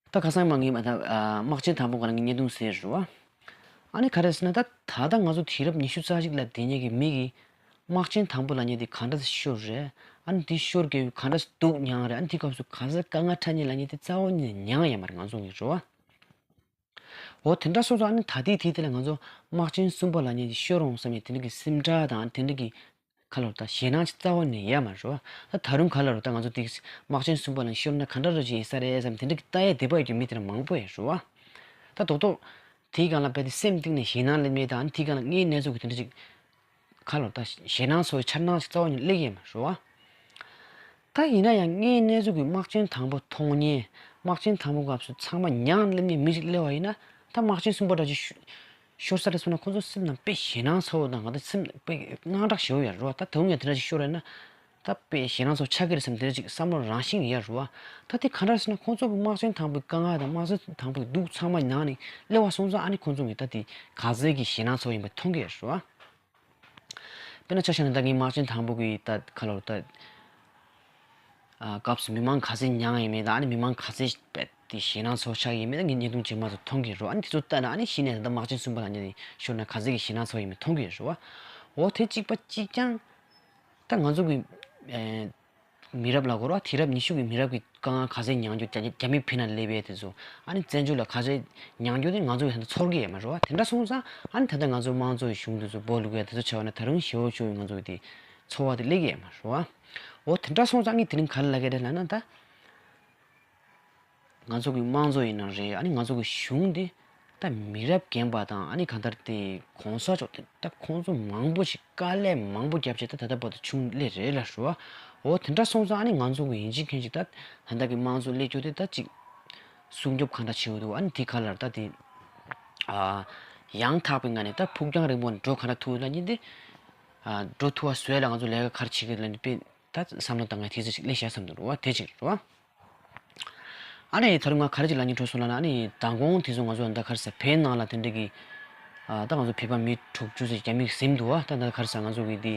ད་ཁ་སང་མ་ངས་མ་ད་དམག་ཆེན་དང་པོ་སྒང་ལ་ངས་བརྙན་ཐུང་བཟོས་རེད་བ། ཨ་ནི་ག་རེ་ཟེར་ན་ད་ད་ལྟ་ང་ཚོ་དུས་རབས་ཉི་ཤུ་རྩ་གཅིག་ལ་བསྡད་མཁན་གྱི་མི་གིས་དམག་ཆེན་དང་པོ་ལབ་མཁན་དེ་ག་འདྲ་ཤོར་རེད། ཨ་ནི་དེ་ཤོར་དགོས་ག་འདྲ་སྡུག་མྱངས་རེད། ཨ་ནི་དེ་སྐབས་སུ་ག་ཚོད་དཀའ་ངལ་འཕྲད་མཁན་ལབ་མཁན་དེ་རྩ་བ་ནས་མྱངས་ཡོད་མ་རེད་ང་ཚོ་གི་རེད་བ། འོ་དེ་འདྲ་སོང་ཙང་ཨ་ནི་ད་ལྟའི་དུས་དེ་ལ་ང་ཚོ་དམག་ཆེན་གསུམ་པ་ལབ་མཁན་དེ་ཤོར་འོང་བསམ་ཡས་དེ་འདྲ་གི་སེམས་ཁྲལ་དང་དེ་འདྲ་གི་ག་ལོར་ད་ཞེད་སྣང་ཅིག་རྩ་བ་ནས་ཡོད་མ་རེད་བ། ད་ད་རུང་ག་ལོར་ད་ང་ཚོ་དེ་དམག་ཆེན་གསུམ་པ་ལ་ཤོར་ན་ག་འདྲ་ར་ཅིག་ཡིན་ས་རེད་བསམ་དེ་འདྲ་གི་ལྟ་ཡས་དད་པ་ཡོད་རྒྱུ་མི་དེ་འདྲ་མང་པོ་ཡོད་རེད་བ། ད་རྡོག་རྡོག་དེའི་སྒང་ལ་རྦད་དེ་སེམས་གཏིང་ནས་ཞེད་སྣང་སླེབས་མཁན་དང་དེའི་སྒང་ལ་དངོས་གནས་ཚུལ་གྱི་དེ་འདྲ་ཅིག་ག་ལོར་ད་ཞེད་སྣང་ཚོར་བའི་འཆར་སྣང་ཞིག་རྩ་བ་ནས་སླེབས་ཀྱི་ཡོད་མ་རེད་བ། ད་ཡིན་ན་ཡང་དངོས་གནས་ཚུལ་གྱི་དམག་ཆེན་དང་པོ་མཐོང་མཁན་དམག་ཆེན་དང་པོ་སྐབས་སུ་ཚང་མ་མྱངས་སླེབས་མཁན་མི་ཞིག་སླེབས་པ་ཡིན་ན་ད་དམག་ཆེན་གསུམ་པ་འདྲ་ཅིག་ཤོར་ས་རེད་སོང་ན་ཁོང་ཚོ་སེམས་ནང་དཔེ་ཞེད་སྣང་ཚ་བོ་དང་ང་ཚོ་སེམས་དཔེ་དངངས་སྐྲག་ཞེ་པོ་ཡོད་རེད་བ། ད་དེ་རིང་ཡང་དེ་འདྲ་ཅིག་ཤོར་ཡོད་ན་ད་དཔེ་ཞེད་སྣང་ཚ་བོ་ཆགས་ཀྱི་རེད་བསམ་དེ་འདྲ་ཅིག་བསམ་བློ་རང་བཞིན་ཡོད་རེད་བ། ད་དེ་ག་འདྲ་ཟེར་ན་ཁོང་ཚོ་གི་དམག་ཆེན་དང་པོའི་དཀའ་ངལ་དང་དམག་ཆེན་དང་པོའི་སྡུག་ཚང་མ་མྱངས་ནས་སླེབས་པ་སོང་ཙང་ཨ་ནི་ཁོང་ཚོ་གི་ད་དེ་ག་ཚོད་ཀྱི་ཞེད་སྣང་ཚ་བོ་ཡིན་པ་མཐོང་གི་ཡོད་རེད་བ། དཔེར་ན་ཆ་བཞག་ན་ད་ངའི་དམག་ཆེན་དང་པོ་གི་ད་ག་ལོར་ད། ཨ་སྐབས་སུ་མི་མང་ག་ཚད་མྱངས་ཡིན་མིན་དང་ཨ་ནི་མི་མང་ག་ཚད་རྦད་དེ་ཞེད་སྣང་ཚ་བོ་ཆགས་ཡིན་མིན་ད་ངས་བརྙན་ཐུང་རྗེས་མ་དུ་མཐོང་གི་རེད། ཨ་ནི་དེ་ཚོ་ལྟ་ན་ཨ་ནི་གཞི་ནས་ད་ལྟ་དམག་ཆེན་གསུམ་པ་ལ་ཉེ་ནས་ཤོར་ན་ག་ཚད་ཀྱི་ཞེད་སྣང་ཚ་བོ་ཡིན་མིན་མཐོང་གི་ཡོད་རེད་བ། འོ་དེ་གཅིག་པ་གཅིག་རྐྱང་ད་ང་ཚོ་གི་ཨེ་མི་རབས་ལ་གོ་ར་དུས་རབས་ཉི་ཤུ་གི་མི་རབས་ཀྱི་དཀའ་ངལ་ག་ཚད་མྱངས་རྒྱུ་རྒྱ་རྒྱ་མི་ཕི་ན་སླེབས་ཡས་དེ་ཚོ་ཨ་ནི་བཙན་བྱོལ་ལ་ག་ཚད་མྱངས་རྒྱུ་དེ་ང་ཚོ་གི་ད་ལྟ་ཚོར་གི་ཡོད་མ་རེད་བ། དེ་འདྲ་སོང་ཙང་ཨ་ནི་ད་ལྟ་ང་ཚོ་དམངས་གཙོ་ཡི་གཞུང་དེ་ཚོ་སྦོ་ལུག་ཡ་དེ་ཚོ་བྱ་བ་ན་ད་རུང་ཞེ་པོ་ཅིག་ང་ཚོ་གི་དེ་ཚོར་བ་དེ་སླེབས་ཀྱི་ཡོད་མ་རེད་བ། འོ་དེ་འདྲ་སོང་ཙང་ངས་དེ་རིང་ག་རེ་ལབ་ཀྱི་རེད་ལབ་ན། ད་ང་ཚོ་གི་དམངས་གཙོ་ཡིན་ན་རེད། ཨ་ནི་ང་ཚོ་གི་གཞུང་འདི་ད་མི་རབས་རྒན་པ་དང་། ཨ་ནི་གང་ལྟར་དེ་གོང་ས་མཆོག་དེ་ད་ཁོང་ཚོ་མང་པོ་ཞིག་དཀའ་ལས་མང་པོ་བརྒྱབ་བྱས་ད་ད་ལྟ་བར་དུ་ཆུང་སླེབས་རེད་ལབ་རེད་བ། འོ་དེ་འདྲ་སོང་ཙང་ཨ་ནི་ང་ཚོ་གི་ཡིན་གཅིག་མིན་གཅིག་ད་ད་ལྟ་གི་དམངས་གཙོ་སླེབས་རྒྱུ་དེ་ད་ཅིག་སྲུང་སྐྱོབ་གང་འདྲ་བྱེད་དགོས་འདུག་ཨ་ནི་དེ་ག་ལ་ད་དེ་ཨ་ཡང་དག་པའི་ངང་ནས་ད་ཕུགས་རྒྱང་རིང་པོ་ནས་འགྲོ་གང་འདྲ་ཐུབ་ལབ་མཁན་དེ། ཨ་འགྲོ་ཐུབ་པ་བཟོས་ལ་ང་ཚོ་ལས་ཀ་ག་རེ་བྱེད་ཀྱི་ལབ་ནས་དཔེ་ད་བསམ་བློ་བཏང་ངས་དེ་ཚོ་ཞིག་སླེབས་ཤག་བསམ་འདུག་རེད་བ། དེ་གཅིག་རེད་བ། ཨ་ནི་ད་རུང་ང་ག་རེ་ཅིག་ལབ་སྙིང་བྲོ་སོང་ལབ་ན། ཨ་ནི་མདང་དགོང་དེ་ཚོ་ང་ཚོ་ད་ག་རེ་ཟེར། བོད་ནང་ལ་དེ་འདྲ་གི་ཨ་ད་ང་ཚོ་བོད་པ་མི་དྲུག་ཅུ་ཙམ་རྒྱ་མི་གིས་ཟིན་འདུག་བ། ད་ད་ག་རེ་ཟེར། ང་ཚོ་གི་དེ་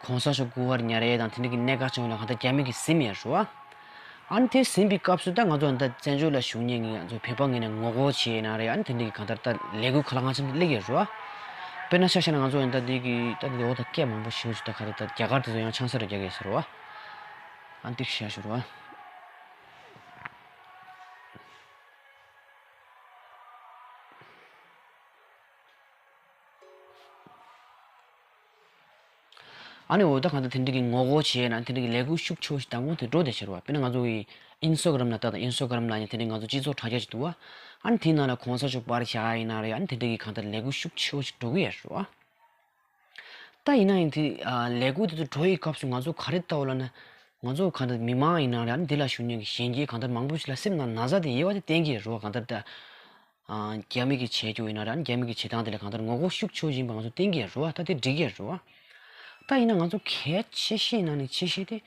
གོང་ས་མཆོག་སྐུ་པར་ཉར་ཡས་དང་དེ་འདྲ་གི་གནད་འགག་ཆེན་པོ་ལ་གང་ལྟར་རྒྱ་མི་གིས་ཟིན་ཡོད་རེད་བ། ཨ་ནི་དེ་ཟིན་པའི་སྐབས་སུ་ད་ང་ཚོ་ད་བཙན་བྱོལ་ལ་བཞུགས་མཁན་གྱི་ང་ཚོ་བོད་པ་ངོས་ནས་ངོ་རྒོལ་བྱས་ན་རེད། ཨ་ནི་དེ་འདྲ་གི་གང་ལྟར་ད་ལས་འགུལ་གང་ལ་གང་འཚམ་སླེབས་ཡོད་རེད་བ། དཔེར་ན་ཆ་བཞག་ན་ང་ཚོ་ཡང་ད་འདི་གི་ད་འདི་འོག་ད་སྐད་མང་པོ་ཞེ་པོ་ཅིག་ད་ག་རེ་ད་རྒྱ་གར་དེ་ཚོ་ཡང་ཆང་ས་རུ་རྒྱག་གི་ཡོད་ས་རེད་བ། ཨ་ནི་ཏིག་ཤ་ཞུ་རེད་བ། ཨ་ནི་འོ་ད་གང་ལྟར་དེ་འདྲ་གི་ངོ་རྒོལ་བྱས་ན་དེ་འདྲ་གི་ལས་འགུལ་ཤུགས་ཆེ་བོ་ཞིག་མདང་དགོང་དེ་འགྲོ་བསྡད་ཤག་རེད་བ། དཔེར་ན་ང་ཚོ་གི་ཨིན་སི་ཊ་གྷི་རམ་ལ་ལྟ་དང་། ཨིན་སི་ཊ་གྷི་རམ་ལ་ཡང་དེ་འདྲ་ང་ཚོ་སྤྱི་ཚོགས་དྲ་རྒྱ་ཅིག་འདུག་བ། ཨ་ནི་དེའི་ནང་ལ་གོང་ས་མཆོག་པར་བཞག་ཡིན་ན་རེད། ཨ་ནི་དེ་འདྲ་གི་གང་ལྟར་ལས་འགུལ་ཤུགས་ཆེ་བོ་ཞིག་འགྲོ་གི་ཡོད་རེད་བ། ད་ཡིན་ན་ཡང་དེ་ཨ་ལས་འགུལ་དེ་ཚོ་འགྲོ་ཡི་སྐབས་སུ་ང་ཚོ་ག་རེ་ལྟ་འོ་ལབ་ན། ང་ཚོ་གང་ལྟར་མི་མང་ཡིན་ན་རེད། ཨ་ནི་འདི་ལ་བཞུགས་མཁན་གྱི་གཞོན་སྐྱེས་གང་ལྟར་མང་པོ་ཞིག་ལ་སེམས་ནང་ན་ཚ་དེ་ཡོད་པ་དེ་གཏན་འཁེལ་རེད་བ། གང་ལྟར་ད་ཨ་རྒྱ་མི་གིས་བྱེད་རྒྱུ་ཡིན་ན་རེད། ཨ་ནི་རྒྱ་མི་གིས་བྱེད་སྟངས་དེ་ལ་གང་ལྟར་ངོ་རྒོལ་ཤུགས་ཆེ་བོ་ཡིན་པ་ང་ཚོ་གཏན་འཁེལ་རེད་བ། ད་དེ་འགྲིག་གི་རེད་བ། ད་ཡིན་ན་ང་ཚོ་གལ་ཆེ་ཤོས་ནང་ནས་ཆེ་ཤོས་དེ།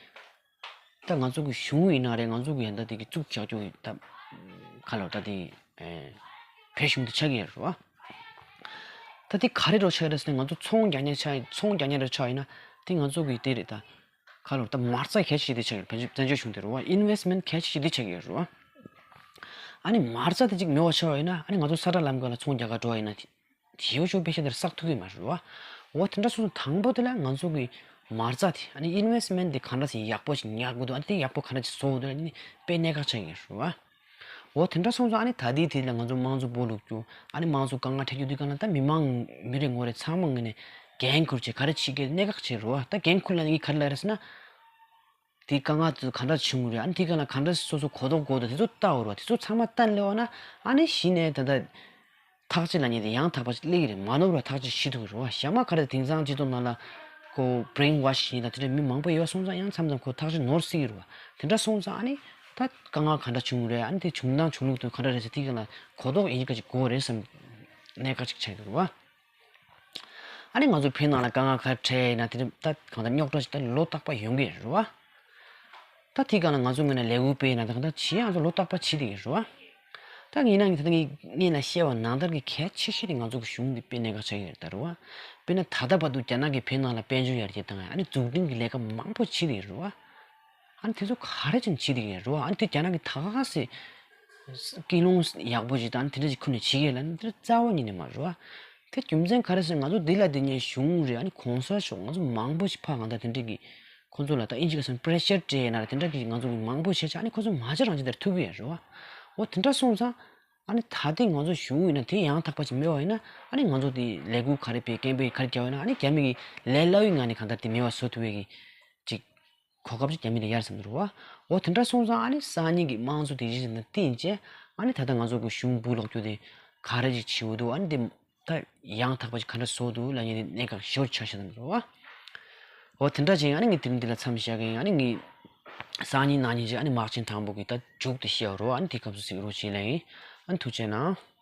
ད་ང་ཚོ་གི་གཞུང་ཡིན་ན་རེད། ང་ཚོ་གི་ཡང་ད་དེ་གི་བཙུགས་བཞག་རྒྱུ་ཡི་ད་ག་ལོར་ད་དེ་ཨེ་བོད་གཞུང་དེ་ཆགས་ཀྱི་ཡོད་རེད་བ། ད་དེ་ག་རེ་རོ་ཆགས་རེད་ཟེར་ན། ང་ཚོ་ཚོང་རྒྱག་མཁན་ཆགས། ཚོང་རྒྱག་མཁན་རེ་ཆགས་ཡིན་ན་དེ་ང་ཚོ་གི་དེ་རེད། ད་ག་ལོར་ད་མ་རྩ་གལ་ཆེ་དེ་ཆགས་ཀྱི་རེད། བཙན་བྱོལ་གཞུང་དེ་རེད་བ། ཨིན་ཝེ་སི་མེན་ཊི་གལ་ཆེ་དེ་ཆགས་ཀྱི་ཡོད་རེད་བ། ཨ་ནི་མ་རྩ་དེ་གཅིག་མེད་པ་ཆགས་ཡིན་ན། ཨ་ནི་ང་ཚོ་ས་ཁྲ་ལམ་ཁ་ལ་ཚོང་རྒྱག་ག་འགྲོ་བ་ཡིན་ན་དེ། ཞེ་པོ་ཞེ་པོ་དཔེ་ཆ་དེར་བསགས་ཐུབ་ཀྱི་མ་རེད་བ། འོ་དེ་འདྲ་སོང་ཙང་དང་པོ་དེ་ལ་ང་ཚོ་གི་མ་རྩ་དེ། ཨ་ནི་ཨིན་ཝེ་སི་མེན་ཊི་དེ་ག་འདྲ་ཞིག་ཡག་པོ་ཞིག་ཉར་དགོས་འདུག་ཨ་ནི་དེ་ཡག་པོ་ག་འདྲ་ཞིག་བཟོ་དགོས་འདུག་ཨ་ནི་དཔེ་གནད་འགག་ཆགས་ཀྱི་རེད་བ། འོ་དེ་འདྲ་སོང་ཙང་ཨ་ནི་ད་ལྟའི་དེ་ལ་ང་ཚོ་དམངས་གཙོ་སྦོ་ལུག་རྒྱུ། ཨ་ནི་དམངས་གཙོ་དཀའ་ངལ་འཕྲད་རྒྱུ་དེ་ག་ལ་ད་མི་མང་མི་རེ་ངོ་རེ་ཚང་མ་ངོས་ནས་འགན་འཁུར་བྱས་ག་རེ་བྱེད་དགོས་གནད་འགག་ཆེ་རེད་བ། ད་འགན་འཁུར་ལབ་ནི་ག་རེ་ལབ་རེད་ཟེར་ན། དེའི་དཀའ་ངལ་དེ་ཚོ་ག་འདྲ་བྱུང་རེད། ཨ་ནི་དེའི་སྒང་ལ་ག་འདྲ་སོ་སོ་གོ་རྟོགས་དགོས་འདུག་དེ་ཚོ་ལྟ་འོ་ར། དེ་ཚོ་ཚང་མ་ལྟ་སླེབས་པ་ན། ཨ་ནི་གཞི་ནས་ད་ལྟ་ཐག་གཅོད་ལབ་མཁན་དེ་ཡང་དག་པ་ཞིག་སླེབས་ཀྱི་རེད། མ་ནོར་བར་ཐག་གཅོད་ཞུ་ཐུབ་ཀྱི་རེད་བ། གཞན་མ་ག་རེ་དེང་སང་སྤྱི་ཚོགས་ནང་ལ་ཁོ་བྷི་རེན་ཝ་ཤི་ཡིན་ད་དེ་འདྲ་མི་མང་པོ་ཡོད་སོང་ཙང་ཡང་མཚམས་མཚམས་ཁོ་ཐག་གཅོད་ནོར་སྲིད་ཀྱི་རེད་བ། དེ་འདྲ་སོང་ཙང་ཨ་ནི་ད་དཀའ་ངལ་ག་འདྲ་བྱུང་རེད། ཨ་ནི་དེ་བྱུང་སྟངས་བྱུང་ལུགས་དེ་ག་འདྲ་རེད་ཟེར་དེའི་སྒང་ལ་གོ་རྟོགས་ཡིན་གཅིག་ག་གཅིག་དགོས་རེད་བསམ། གནད་འགག་ཅིག་ཆགས་ཀྱི་རེད་བ། ཨ་ནི་ང་ཚོ་བོད་ནང་ལ་དཀའ་ངལ་ག་རེ་འཕྲད་ཡིན་ན་དེ་རིང་ད་གང་ལྟར་རྙོག་དྲ་ཞིག་ད་ལོ་རྟག་པར་ཡོང་གི་རེད་བ། ད་དེའི་སྒང་ལ་ང་ཚོ་ངོས་ནས་ལས་འགུལ་སྤེལ་ན་ད་གང་ལྟར་བྱེད་ཡ་ང་ཚོ་ལོ་རྟག་པར་བྱེད་བསྡད་ཀྱི་རེད་བ། ད་ཡིན་ན་ངས་ད་ལྟ་ངས་ངས་ལ་བཤད་པ་ནང་ལྟར་གྱི་གལ་ཆེ་ཤོས་དེ་ང་ཚོ་གི་གཞུང་འདི་དཔེ་གནད་འགག་ཆགས་ཀྱི་རེད་ད་རེད་བ། དཔེར་ན་ད་ལྟ་བར་དུ་རྒྱ་ནག་གིས་བོད་ནང་ལ་དཔལ་འབྱོར་ཡར་རྒྱས་བཏང་ཡ། ཨ་ནི་འཛུགས་སྐྲུན་གྱི་ལས་ཀ་མང་པོ་བྱེད་བསྡད་ཀྱི་རེད་བ། ཨ་ནི་དེ་ཚོ་ག་རེ་བྱས་ནས་བྱེད་བསྡད་ཀྱི་རེད་བ། ཨ་ནི་དེ་རྒྱ་ནག་གིས་ད་ག་སེ་ཀུན་སློང་ཡག་པོ་ཞིག་དང་དེ་འདྲ་ཞིག་ཁུར་ནས་བྱེད་ཀྱི་ཡོད་ལབ་ན་དེ་རྩ་བ་ཉིད་ནས་མ་རེད་བ། དེ་རྒྱུ་མཚན་ག་རེ་ཟེར་ན་ང་ཚོ་འདི་ལ་དེ་ཉན་གཞུང་རེད། ཨ་ནི་གོང་ས་མཆོག་ང་ཚོ་མང་པོ་ཞིག་ཕར་གང་ལྟར་དེ་འདྲ་གི་ཁོང་ཚོ་ལ་ད་ཨིན་ཇི་སྐད་ཟེར་ན་པི་རེ་ཤར་སྤྲད་ཡིན་ན་རེད། དེ་འདྲ་གི་ང་ཚོ་གི་མང་པོ་བྱས་ཙང་ཨ་ནི་ཁོང་ཚོ་མ་བྱེད་རང་བྱེད་དེར་ཐུག་གི་ཡོད་རེད་བ། འོ་དེ་འདྲ་སོང་ཙང་ཨ་ནི་ད་ཐེངས་ང་ཚོ་གཞུང་ཡིན་ན་དེ་ཡང་དག་པ་ཞིག་མེད་པ་ཡིན་ན། ཨ་ནི་ང་ཚོ་དེ་ལས་འགུལ་ག་རེ་སྤེལ། སྐད་འབོད་ག་རེ་རྒྱག་ཡོད་ན། ཨ་ནི་རྒྱ་མི་གིས་ལས་སླ་བོའི་ངང་ནས་གང་ལྟར་དེ་མེད་པ་བཟོ་ཐུབ་པའི་གི་ཅིག་གོ་སྐབས་ཅིག་རྒྱ་མི་ལ་ཡར་ཟིན་འདུག་བ། འོ་དེ་འདྲ་སོང་ཙང་ཨ་ནི་སང་ཉིན་གྱི་དམངས་གཙོ་དེ་གཞི་ཟིན་ན་བརྟེན་བྱས་ཨ་ནི་ད་ལྟ་ང་ཚོ་གི་གཞུང་སྦུག་ལོག་རྒྱུ་དེ་ག་རེ་ཅིག་བྱེད་འོ་འདུག་ཨ་ནི་དེ་ད་ཡང་དག་པ་ཅིག་ག་འདྲ་བཟོ་འདུག་ལབ་མཁན་དེ་གནད་འགག་ཞེ་པོ་ཆགས་བཞག་འདུག་བ། འོ་དེ་འདྲ་བྱས་ཨ་ནི་ངས་དེ་རིང་འདི་ལ་མཚམས་བཞག་གི་ཡིན། ཨ་ནི་ངས་སང་ཉིན་གནངས་ཉིན་ཅིག་ཨ་ནི་དམག་ཆེན་དང་པོ་གི་ད་མཇུག་དེ་བཤད་རོགས། ཨ་ནི་དེ་སྐབས་སུ་གཟིགས་རོགས་བྱེད་ལབ་ཡིན། ཨ་ནི་ཐུགས་རྗེ་གནང་།